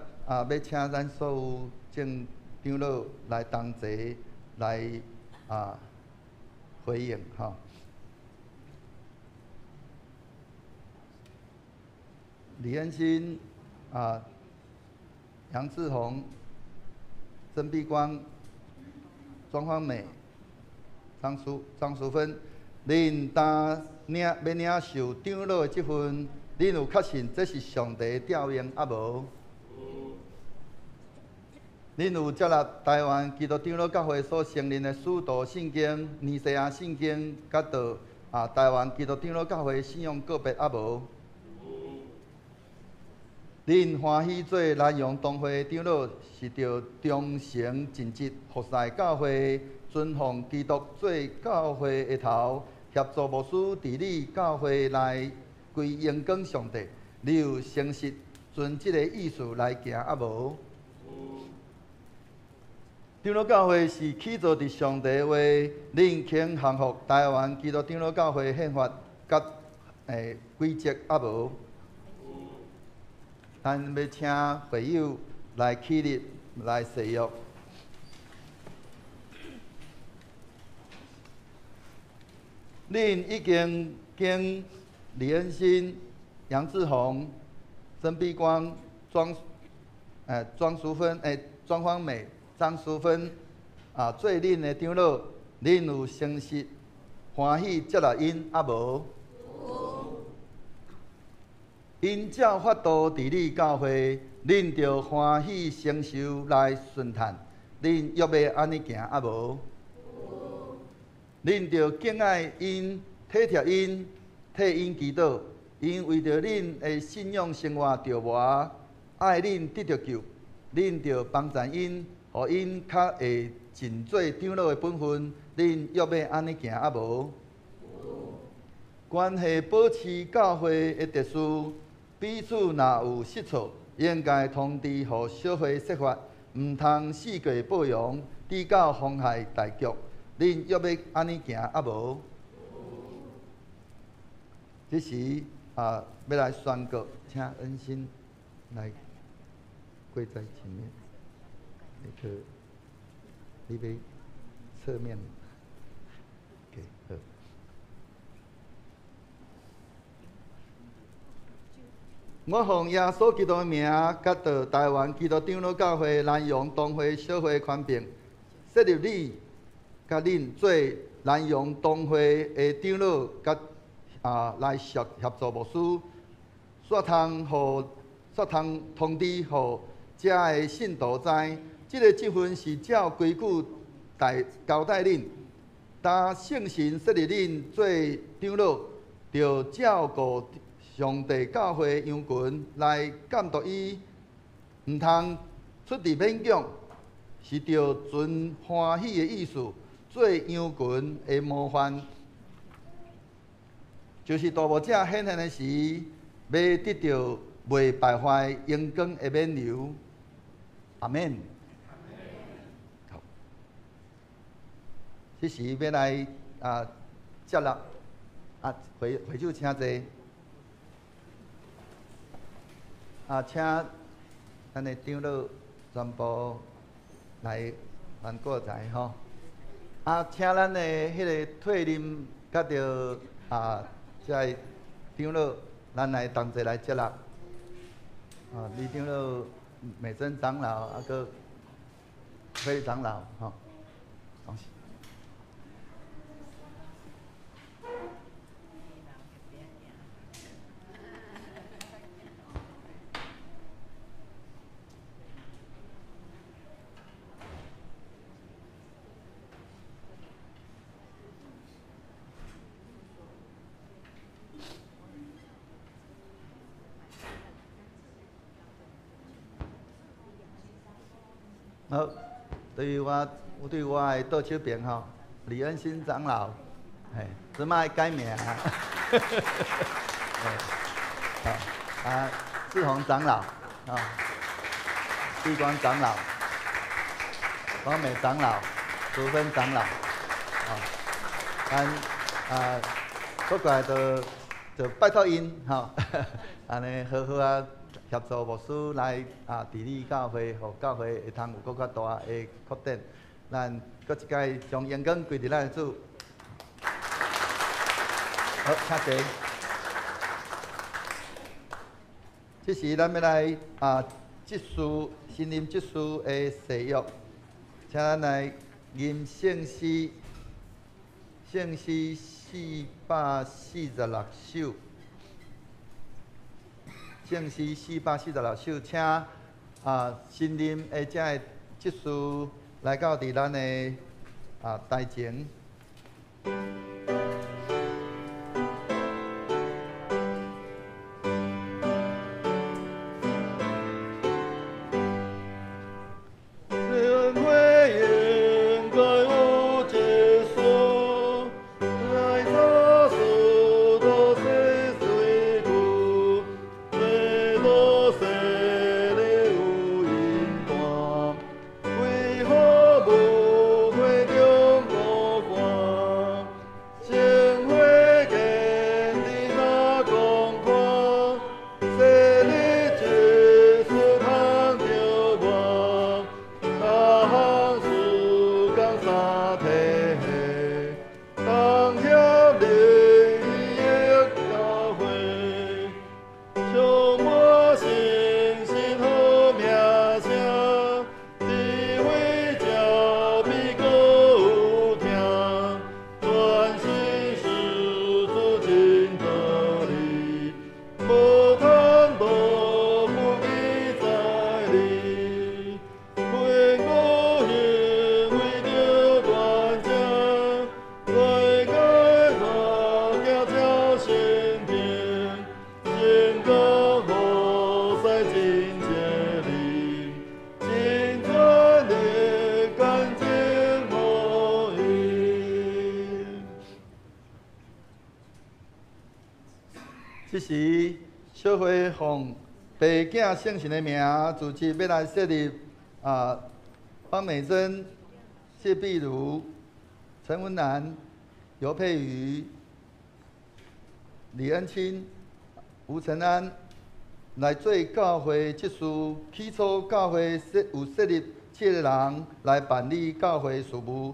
欲請咱所有眾長老來同齊來回應吼。李恩新楊志宏、曾碧光、莊芳美、張淑芬，恁當領欲領受長老的職分，恁有確信這是上帝調用啊無？恁有接納台灣基督長老教會所承認的使徒聖經、尼西亞聖經，佮著台灣基督長老教會信仰告別啊無？恁歡喜做南洋同會長老，是著忠誠盡職服侍教會，尊奉基督做教會的頭，協助牧師治理教會來歸榮光上帝。你有誠實遵這个意思來行啊無？長老教會是起造佇上帝話，恁肯降服台灣基督長老教會憲法佮規則啊無？咱欲請會友來起立來誓約。恁已經經李恩新、楊志宏、曾碧光、莊淑芬、莊芳美、張淑芬做恁的長老，恁有誠實歡喜接納𪜶啊無？𪜶照法度治理教會，恁著歡喜承受來順嘆，恁約欲按呢行啊無？恁著敬愛𪜶、體貼𪜶、替𪜶祈禱，𪜶為著恁的信仰生活著磨，愛恁得著救，恁著幫贊𪜶，予𪜶較會盡做長老的本分，恁約欲按呢行啊無？關係保持教會的秩序，彼此若有失錯，應該通知予小會說法，毋通四界報揚，致到妨害大局。恁約欲按呢行啊無？這時欲來宣告，請恩親來跪在前面，那個你欲側面。好。我奉耶穌基督的名，佮著台灣基督長老教會南洋同會小會權柄，設立你佮恁做南洋同會的長老，佮來協助牧師，煞通通知予遮的信徒知，這个職分是照規矩交代恁。當聖神設立恁做長老，著照顧上帝教會羊群來監督伊，毋通出佇勉強，是著存歡喜的意思，做羊群的模範。就是大牧者顯現的時，欲得著袂敗壞榮光的冕旒。阿們。好，這時欲來接納會會長請坐。請咱的長老全部來還過來吼。請咱的彼个退任佮著這个長老，咱來同齊來接納。李長老、美珍長老，閣輝長老，吼。好，對於我的左手邊吼，李恩新長老，嘿，這擺改名啊，好，志宏長老，地光長老，王美長老，淑芬長老，咱過過來就拜託𪜶吼，按呢好好啊。協助牧師來治理教會，予教會會通有閣較大的擴展。咱閣一擺將榮光歸佇咱的主。好，請坐。這時咱欲來執事新任執事的誓約，請咱來吟聖詩，聖詩446首。聖詩446首，請新任的這个執事來到佇咱的台前。這時，小會奉爸囝聖神的名，組織欲來設立方美珍、謝碧如、陳文蘭、尤佩瑜、李恩清、吳承安來做教會執事。起初，教會有設立7個人來辦理教會事務，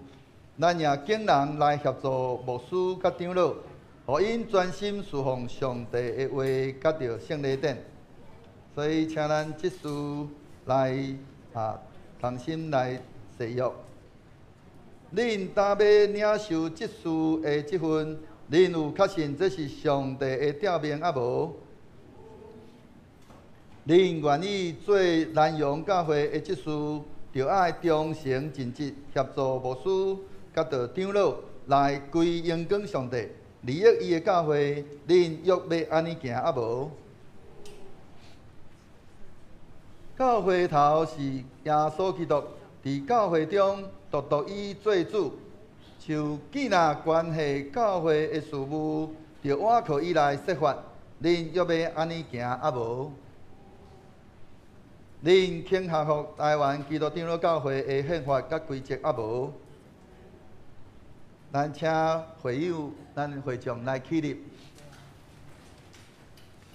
咱也請人來協助牧師佮長老。予𪜶專心事奉上帝的話，佮著聖禮典。所以，請咱執事來同心來誓約。恁當欲領受執事的這份，恁有確信這是上帝的召命抑無？恁願意做南陽教會的執事，就愛忠誠盡職，協助牧師佮著長老來歸榮光上帝。利益伊的教會，恁欲欲按呢行啊無？教會頭是耶穌基督，佇教會中獨獨伊做主。就既若關係教會的事務，著倚靠伊來設法，恁欲欲按呢行啊無？恁肯降服台灣基督長老教會的憲法佮規則啊無？咱請會友、咱會長來起立，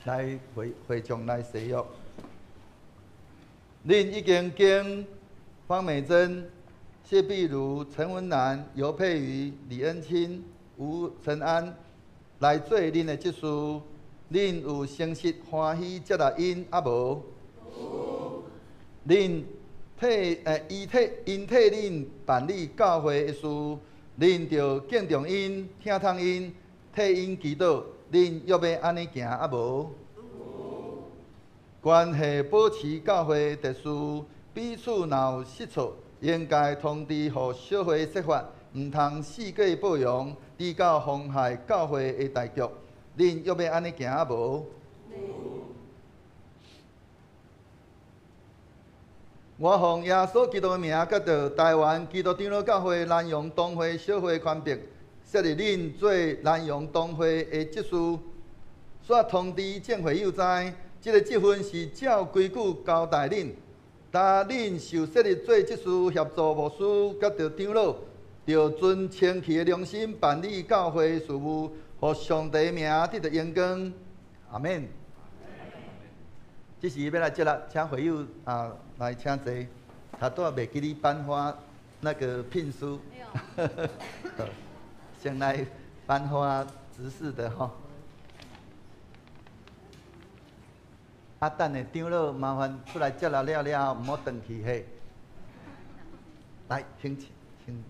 來會會長來誓約。恁已經經方美珍、謝碧如、陳文蘭、尤佩瑜、李恩清、吳承安來做恁的執事，恁有誠實歡喜接納𪜶啊無？恁替伊替𪜶替恁辦理教會的事，恁著敬重𪜶、疼痛𪜶、替𪜶祈禱，恁欲欲按呢行啊無？關係保持教會秩序，彼此若有失錯，應該通知予小會說法，毋通四界報揚，直到妨害教會的大局。恁欲欲按呢行啊無？我奉耶穌基督的名，佮著台灣基督長老教會南洋東會小會權柄，設立恁做南洋東會的執事。煞通知眾會友知，這个職分是照規矩交代恁。當恁受設立做執事，協助牧師佮著長老，著遵清氣的良心辦理教會事務，予上帝名得著榮光。阿們。這時欲來接納，請會友啊來請坐。頭拄仔袂記你頒發那個聘書，先來頒發執事的吼。啊，等下長老麻煩出來接納了了後，毋好轉去嘿。來，請請，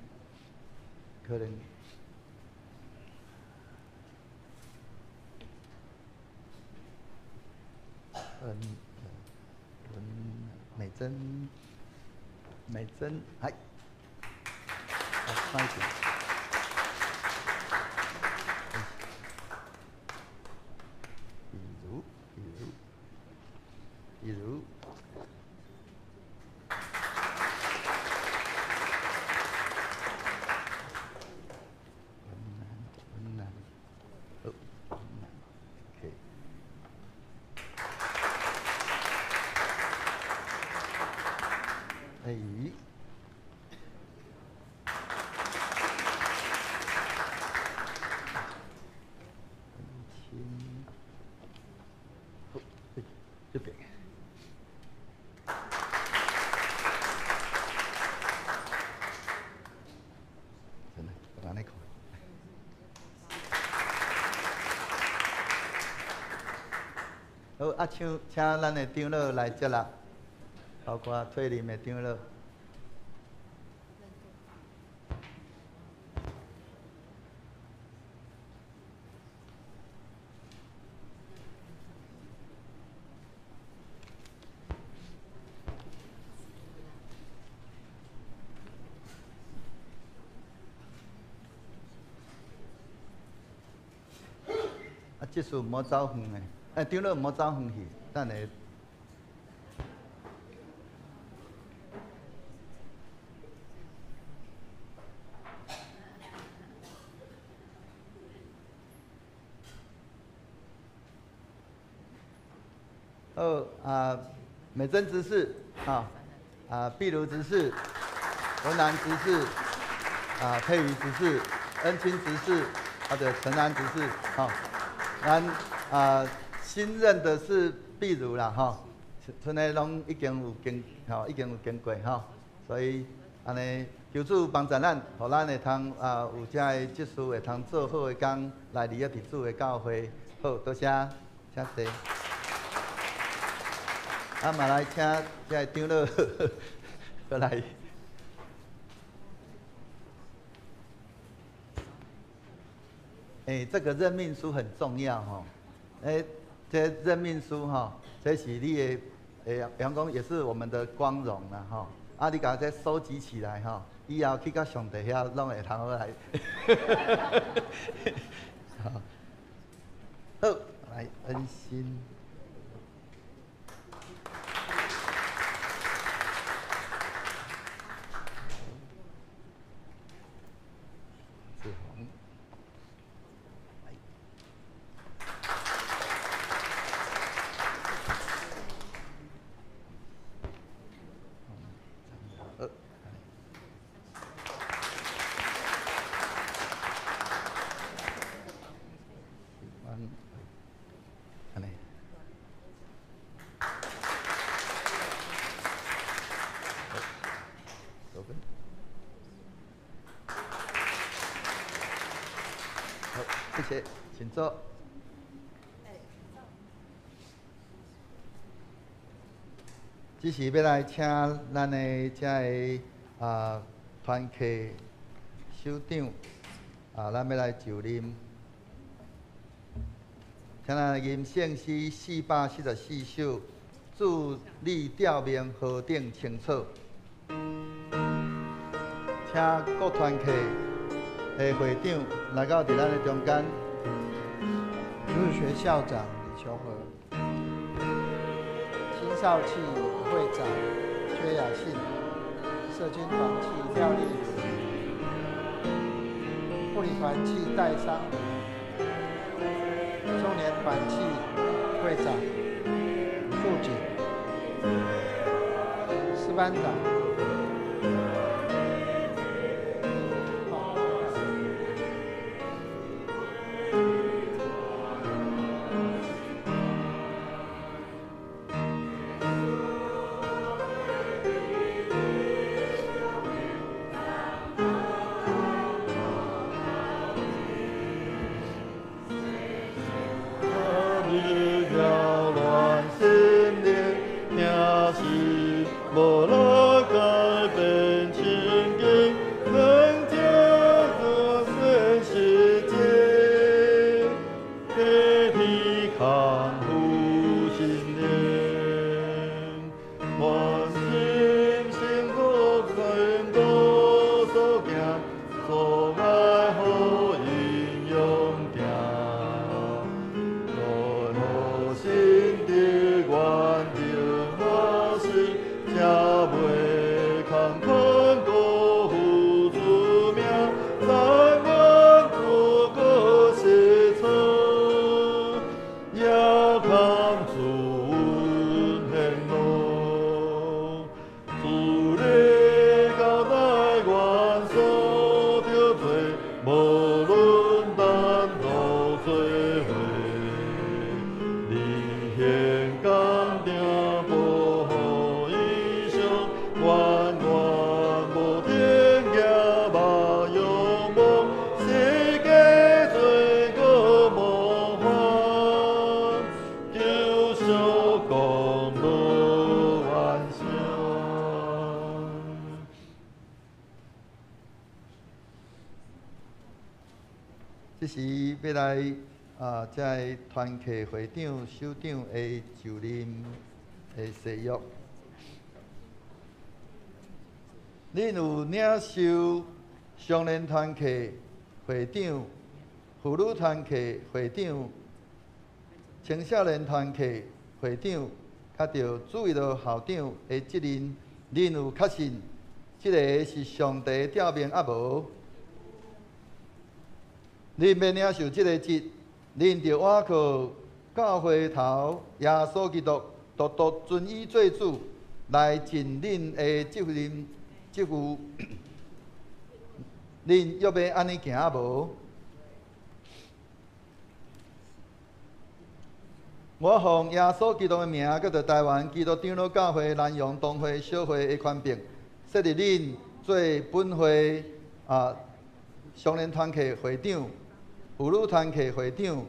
可能。嗯，美珍，美珍，來，快點。比如，比如，比如。好，啊，請請咱的長老來接納，包括退任的長老。啊，這次毋好走遠的。哎，長老毋好走遠去，等下。好啊，美珍執事啊，啊，碧如執事，文蘭執事，啊，佩瑜執事，恩清執事，啊，對，陳安執事，好，咱啊。新任的是碧如啦，吼，賰的攏已經有經，吼，已經有經過，吼，所以按呢，求主幫助咱，予咱會通啊有遮个執事會通做好的工，來利益佇主的教會。好，多謝，請坐。啊，嘛來請遮个長老過來。欸，這個任命書很重要，吼，欸。這任命書吼，這是你的，欸，陽光也是我們的光榮啦，吼。啊，你共這收集起來吼，以後去到上帝遐攏會通好來。吼。好，來恩心。志宏，來。好，按呢。好，收分。好，謝謝，請坐。這是欲來請咱的遮个團契首長啊，咱欲來就任。請咱吟聖詩444首，主你召命何等清楚。請各團契的會長來到佇咱的中間。主日學校長李瓊和，青少契會長薛雅信，社區團契廖麗如，婦女團契戴桑如，中年團契會長素錦，師班長。這時欲來啊，這个團契會長、首長的就任的誓約。恁有領受少年團契會長、婦女團契會長、青少年團契會長，佮著主日學校長的責任，恁有確信這个是上帝召命抑無？恁欲領受這個職，恁著倚靠教會頭耶穌基督，獨獨尊伊做主，來盡恁的責任職務。恁欲欲按呢行無？我奉耶穌基督的名，叫做台灣基督長老教會南洋東會小會的權柄，設立恁做本會少年團契會長、婦女團契會長、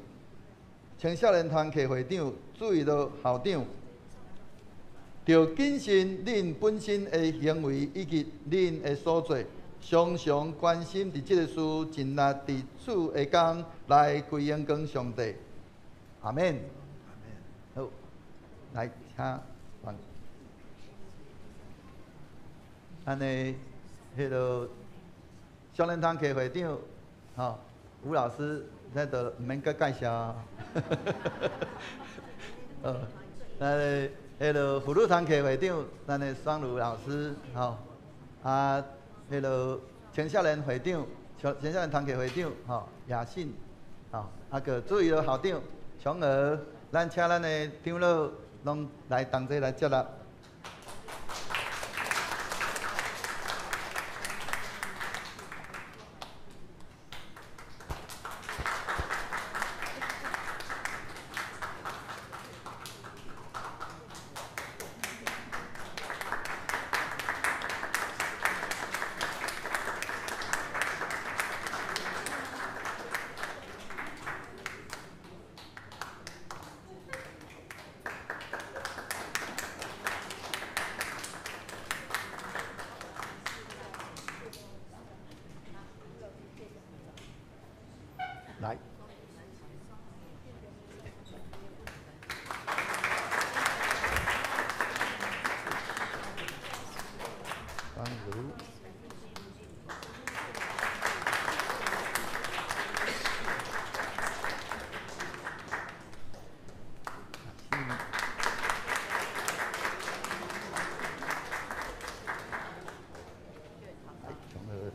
青少年團契會長、主日學校長，著謹慎恁本身的行為以及恁的所做，常常關心佇這个事，盡力佇主的工來歸榮光上帝。阿們。好，來請咱咱的彼个少年團契會長，吼，吳老師這都毋免閣介紹。咱的彼个福祿堂客會長，咱的雙儒老師，吼，啊，彼个青少年會長，青少年堂客會長，吼，雅信，吼，啊，閣注意校長，瓊娥，咱請咱的長老攏來同齊來接納。來，雙儒，來，瓊娥。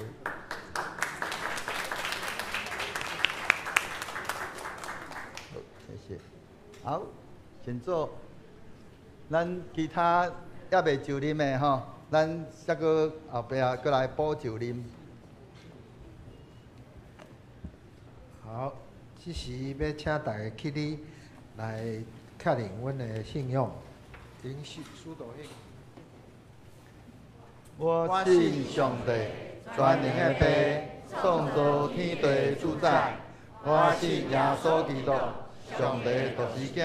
謝謝。好，請坐。咱其他猶未就任的吼，咱抑閣後壁閣來補就任。好，這時欲請大家起立來確認阮的信仰。請司徒兄。我信上帝，全能的父，創造天地主宰。我信耶穌基督，上帝獨生子，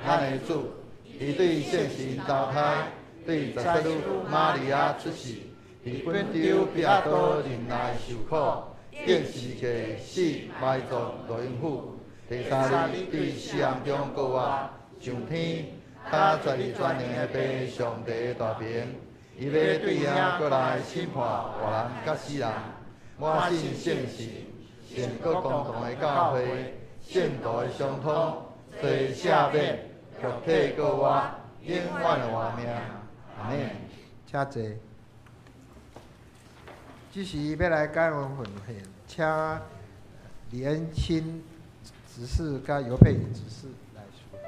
咱的主。伊對聖神投胎，對十七女瑪利亞出世，佇本丟彼拉多忍耐受苦，釘十字架死埋葬落陰府。第三日對死人中復活，上天，搭坐佇全能的父上帝大爿。伊欲對遐閣來審判活人佮死人。我信聖神，聖國公同的教會，聖徒的相通，罪赦免，肉體閣活，永遠的活命。阿們。請坐。這時欲來感恩奉獻，請李恩清執事佮尤佩儀執事來宣。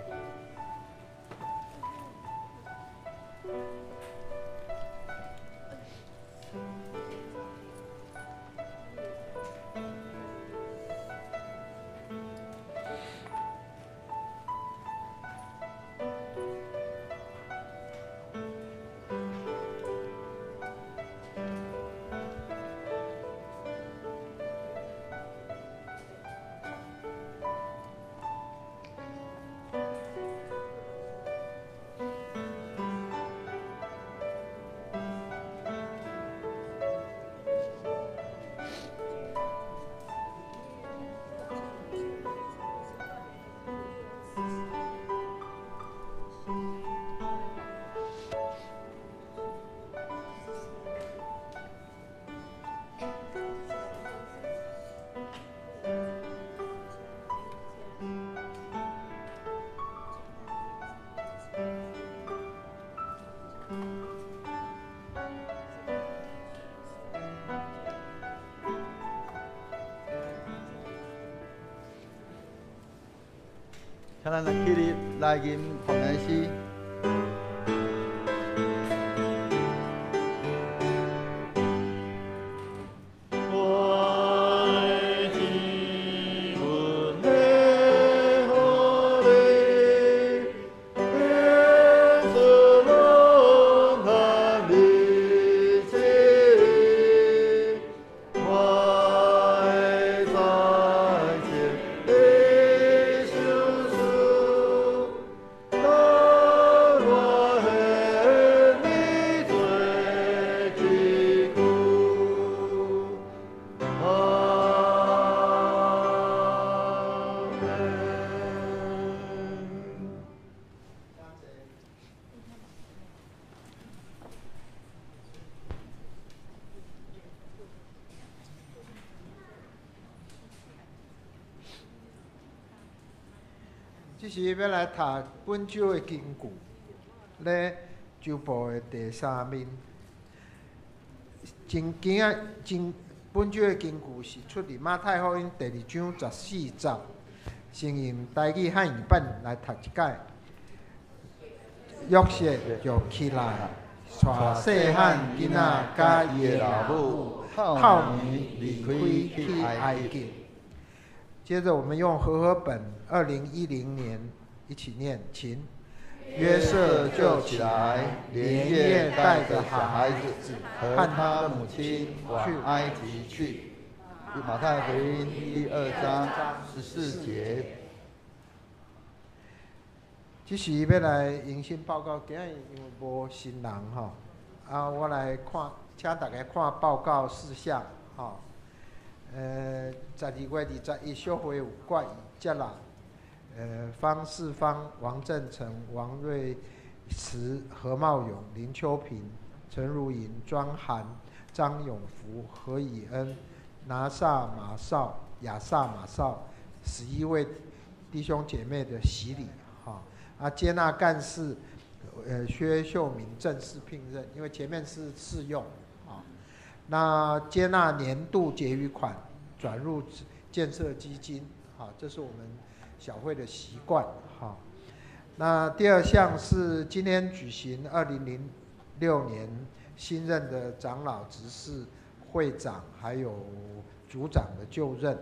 請咱來起立來吟奉獻詩。我这时欲来读本周的经句，咧周报的第三面。真今仔真本周的经句是出自马太福音第二章14节，先用台语汉语版来读一摆。约瑟就起来，带细汉囡仔佮伊的老母，透暝离开去埃及。接着我们用和合本2010年一起念，请。约瑟就起来，连夜带着小孩子和他母亲往埃及去。马太福音第二章14节。这时欲来迎新报告，今日因为无新人吼，啊，我来看，请大家看报告事项吼。12月21小会有决议接纳，方世芳、王振成、王瑞慈、何茂勇、林秋平、陈如莹、庄涵、张永福、何以恩、拿撒马少、亚萨马少11位弟兄姐妹的洗礼，哈啊，接纳干事，薛秀明正式聘任，因为前面是试用，啊，那接纳年度结余款转入建设基金，好，这是我们小会的习惯，哈。那第二项是今天举行2006年新任的长老、执事、会长还有组长的就任，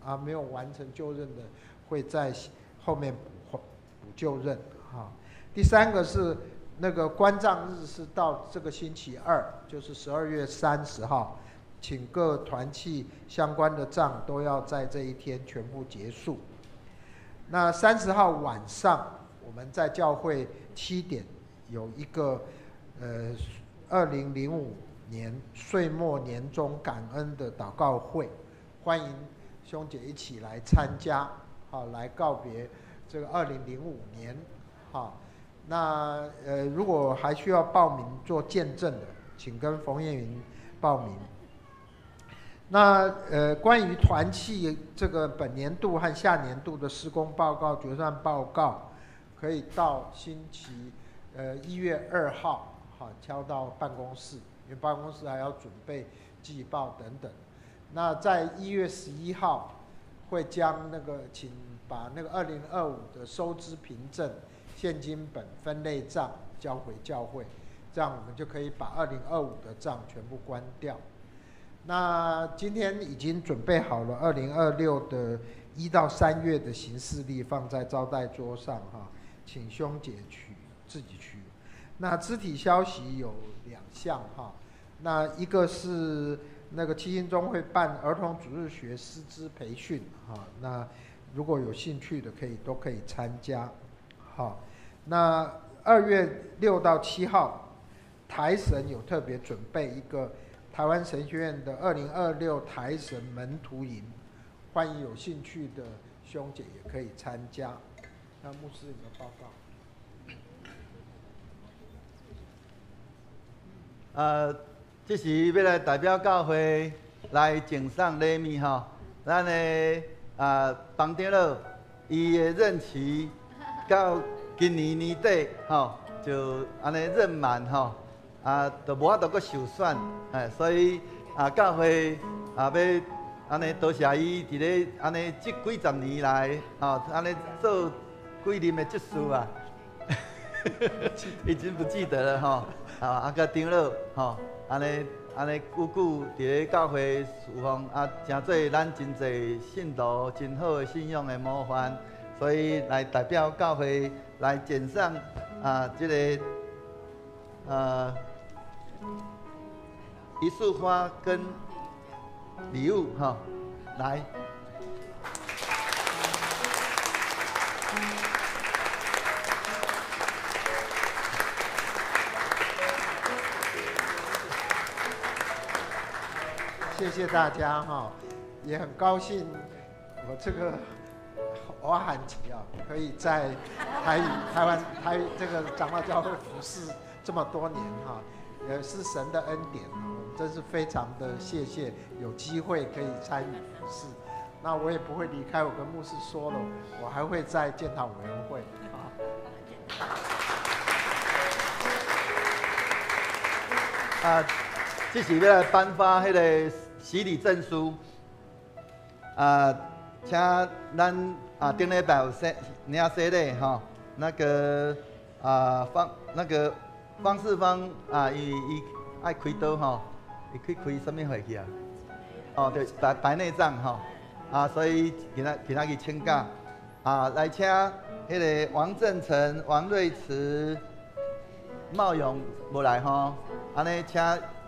啊，没有完成就任的会在后面补补就任，哈。第三个是那个关账日是到这个星期二，就是12月30号，请各团契相关的账都要在这一天全部结束。那30号晚上，我们在教会7点有一个2005年岁末年终感恩的祷告会，欢迎兄姐一起来参加，好，来告别这个二零零五年，好，那如果还需要报名做见证的，请跟冯燕云报名。那关于团契这个本年度和下年度的施工报告、决算报告，可以到星期1月2号，好，交到办公室，因为办公室还要准备季报等等。那在1月11号，会将那个请把那个2025的收支凭证、现金本分类账交回教会，这样我们就可以把二零二五的账全部关掉。那今天已经准备好了2026的1到3月的行事历放在招待桌上哈，请兄姐取自己取。那肢体消息有两项哈，那一个是那个七星中会办儿童主日学师资培训哈，那如果有兴趣的可以都可以参加。好，那2月6到7号，台神有特别准备一个台湾神学院的2026台神门徒营，欢迎有兴趣的兄姐也可以参加。那牧师有没有报告？这时欲来代表教会来赠送礼物吼，咱的方长老，伊的任期到今年年底吼，就按呢任满吼，啊，就无法度阁受选，哎，所以啊，教会啊欲按呢多谢伊伫咧按呢这几十年来，吼，按呢做几任的执事啊，已经不记得了吼。啊，佮长老吼，按呢按呢久久伫咧教会侍奉，啊，成做咱真济信徒真好的信仰的模范，所以来代表教会来赠送啊，这个一束花跟礼物哈，来。谢谢大家哈，也很高兴我这个我罕吉啊，可以在台语台湾台这个长老教会服侍这么多年哈，也是神的恩典，我们真是非常的谢谢有机会可以参与服侍，那我也不会离开，我跟牧师说了，我还会在建堂委员会。啊，这是欲来颁发彼个洗礼证书。啊，请咱啊顶礼拜有洗领洗礼吼，那个啊方那个方世芳啊，伊伊爱开刀吼，伊去开啥物会去啊？哦，对，白白内障吼，啊，所以今仔今仔日请假，啊，来请彼个王正成、王瑞慈、茂勇无来吼，按呢请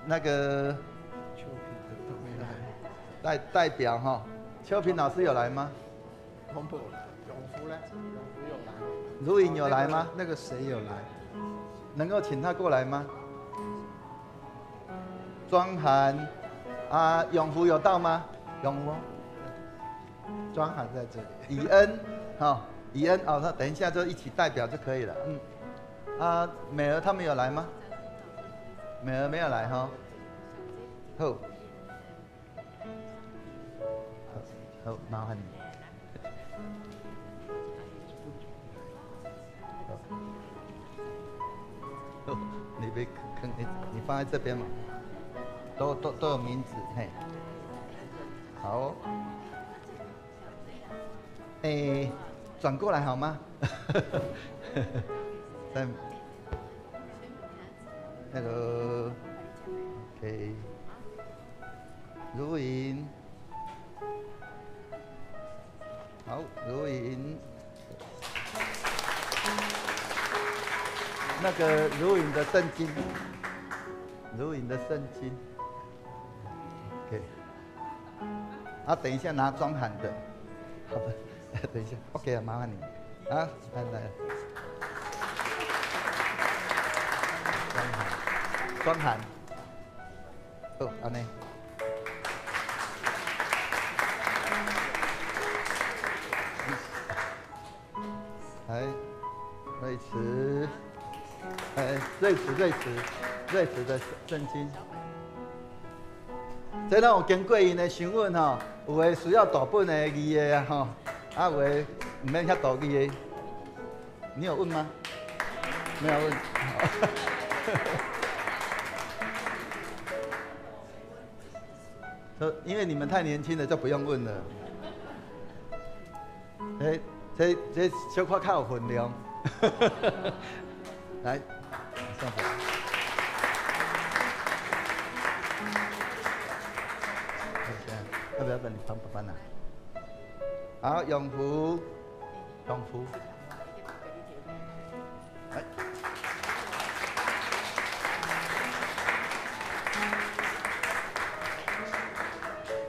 那个代代表吼，秋萍老师有来吗？永福呢？永福有来。如颖有来吗？那个谁有来？能够请他过来吗？庄涵啊，永福有到吗？永福，庄涵在这里。以恩，好，以恩哦，那等一下就一起代表就可以了。嗯，啊，美儿他们有来吗？美儿没有来哈。好，好，麻烦你。好，你别坑，你你放在这边嘛，都都都有名字，嘿。好，哎，转过来好吗？在那个，OK，如颖，好，如颖，那个如颖的圣经，如颖的圣经，OK。啊，等一下拿装函的，好的，等一下，OK 啊，麻烦你，啊，来来，装函，装函，好，按呢，来，瑞慈，哎，瑞慈，瑞慈，瑞慈的圣经。这拢有经过𪜶的询问吼，有的需要大本的字的啊吼，啊有的毋免遐大字的。你有问吗？没有问。说因为你们太年轻了，就不用问了。这这这小可较有分量。来，上手。要不要帮你帮爸爸拿？好，永福，永福，来，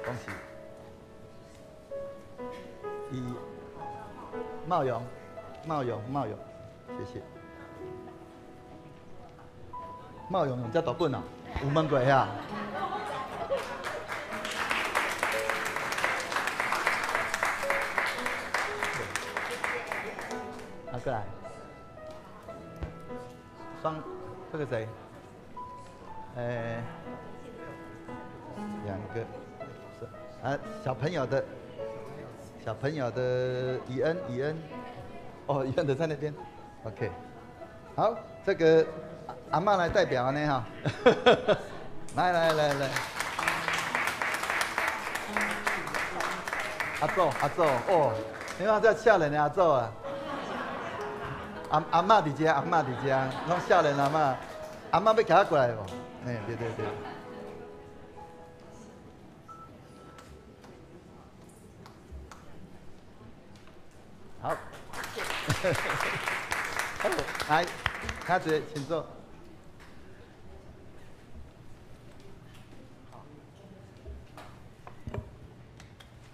恭喜！一，茂勇，茂勇，茂勇，谢谢。茂勇用这大本哦，有问过遐？过来，双，这个谁？哎，两个，是啊，小朋友的，小朋友的以恩，以恩，哦，以恩的在那边，OK，好，这个阿嬷来代表呢哈，来来来来，阿祖阿祖哦，你看这少年的阿祖啊。阿阿嬷伫遮，阿嬷伫遮，拢少年阿嬷，阿嬷欲徛过来无？哎，对对对。好，好，来，卡姐，请坐。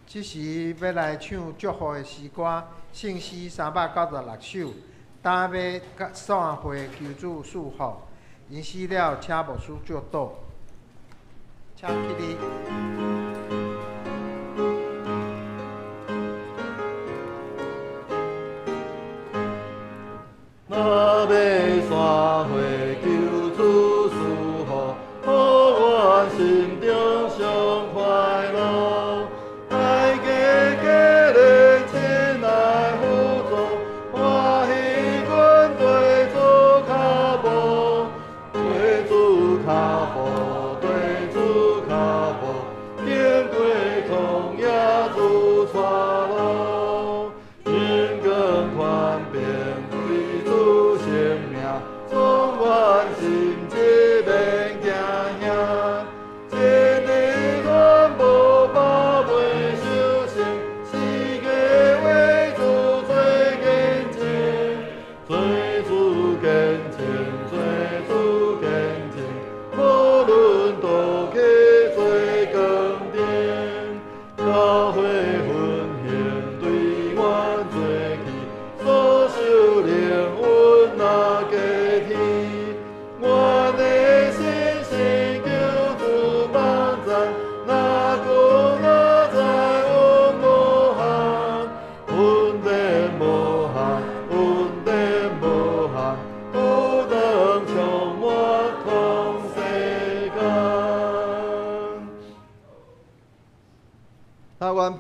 这时欲来唱祝福的诗歌，圣诗396首。今欲散会求主赐福，𪜶死了，请牧师祝祷，请起立。若欲散会求主赐福，予阮心中上快乐，大家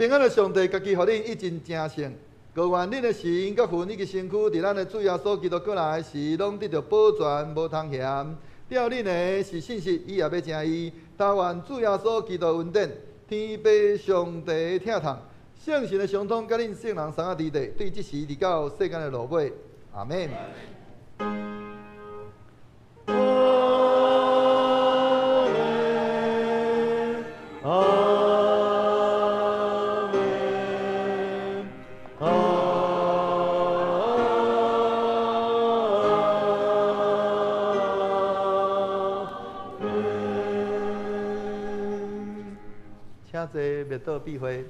平安的上帝，家己予恁一盡成聖。閣願恁的神佮魂以及身軀，佇咱的主耶穌基督閣來時，攏得著保全，無通嫌。吊恁的是信實，伊也欲成伊。但願主耶穌基督恩典，天父上帝疼痛，聖神的相通，佮恁聖人三仔佇地，對這時直到世間的落尾。阿門。阿門，阿門，阿門。請坐，滅禱閉會。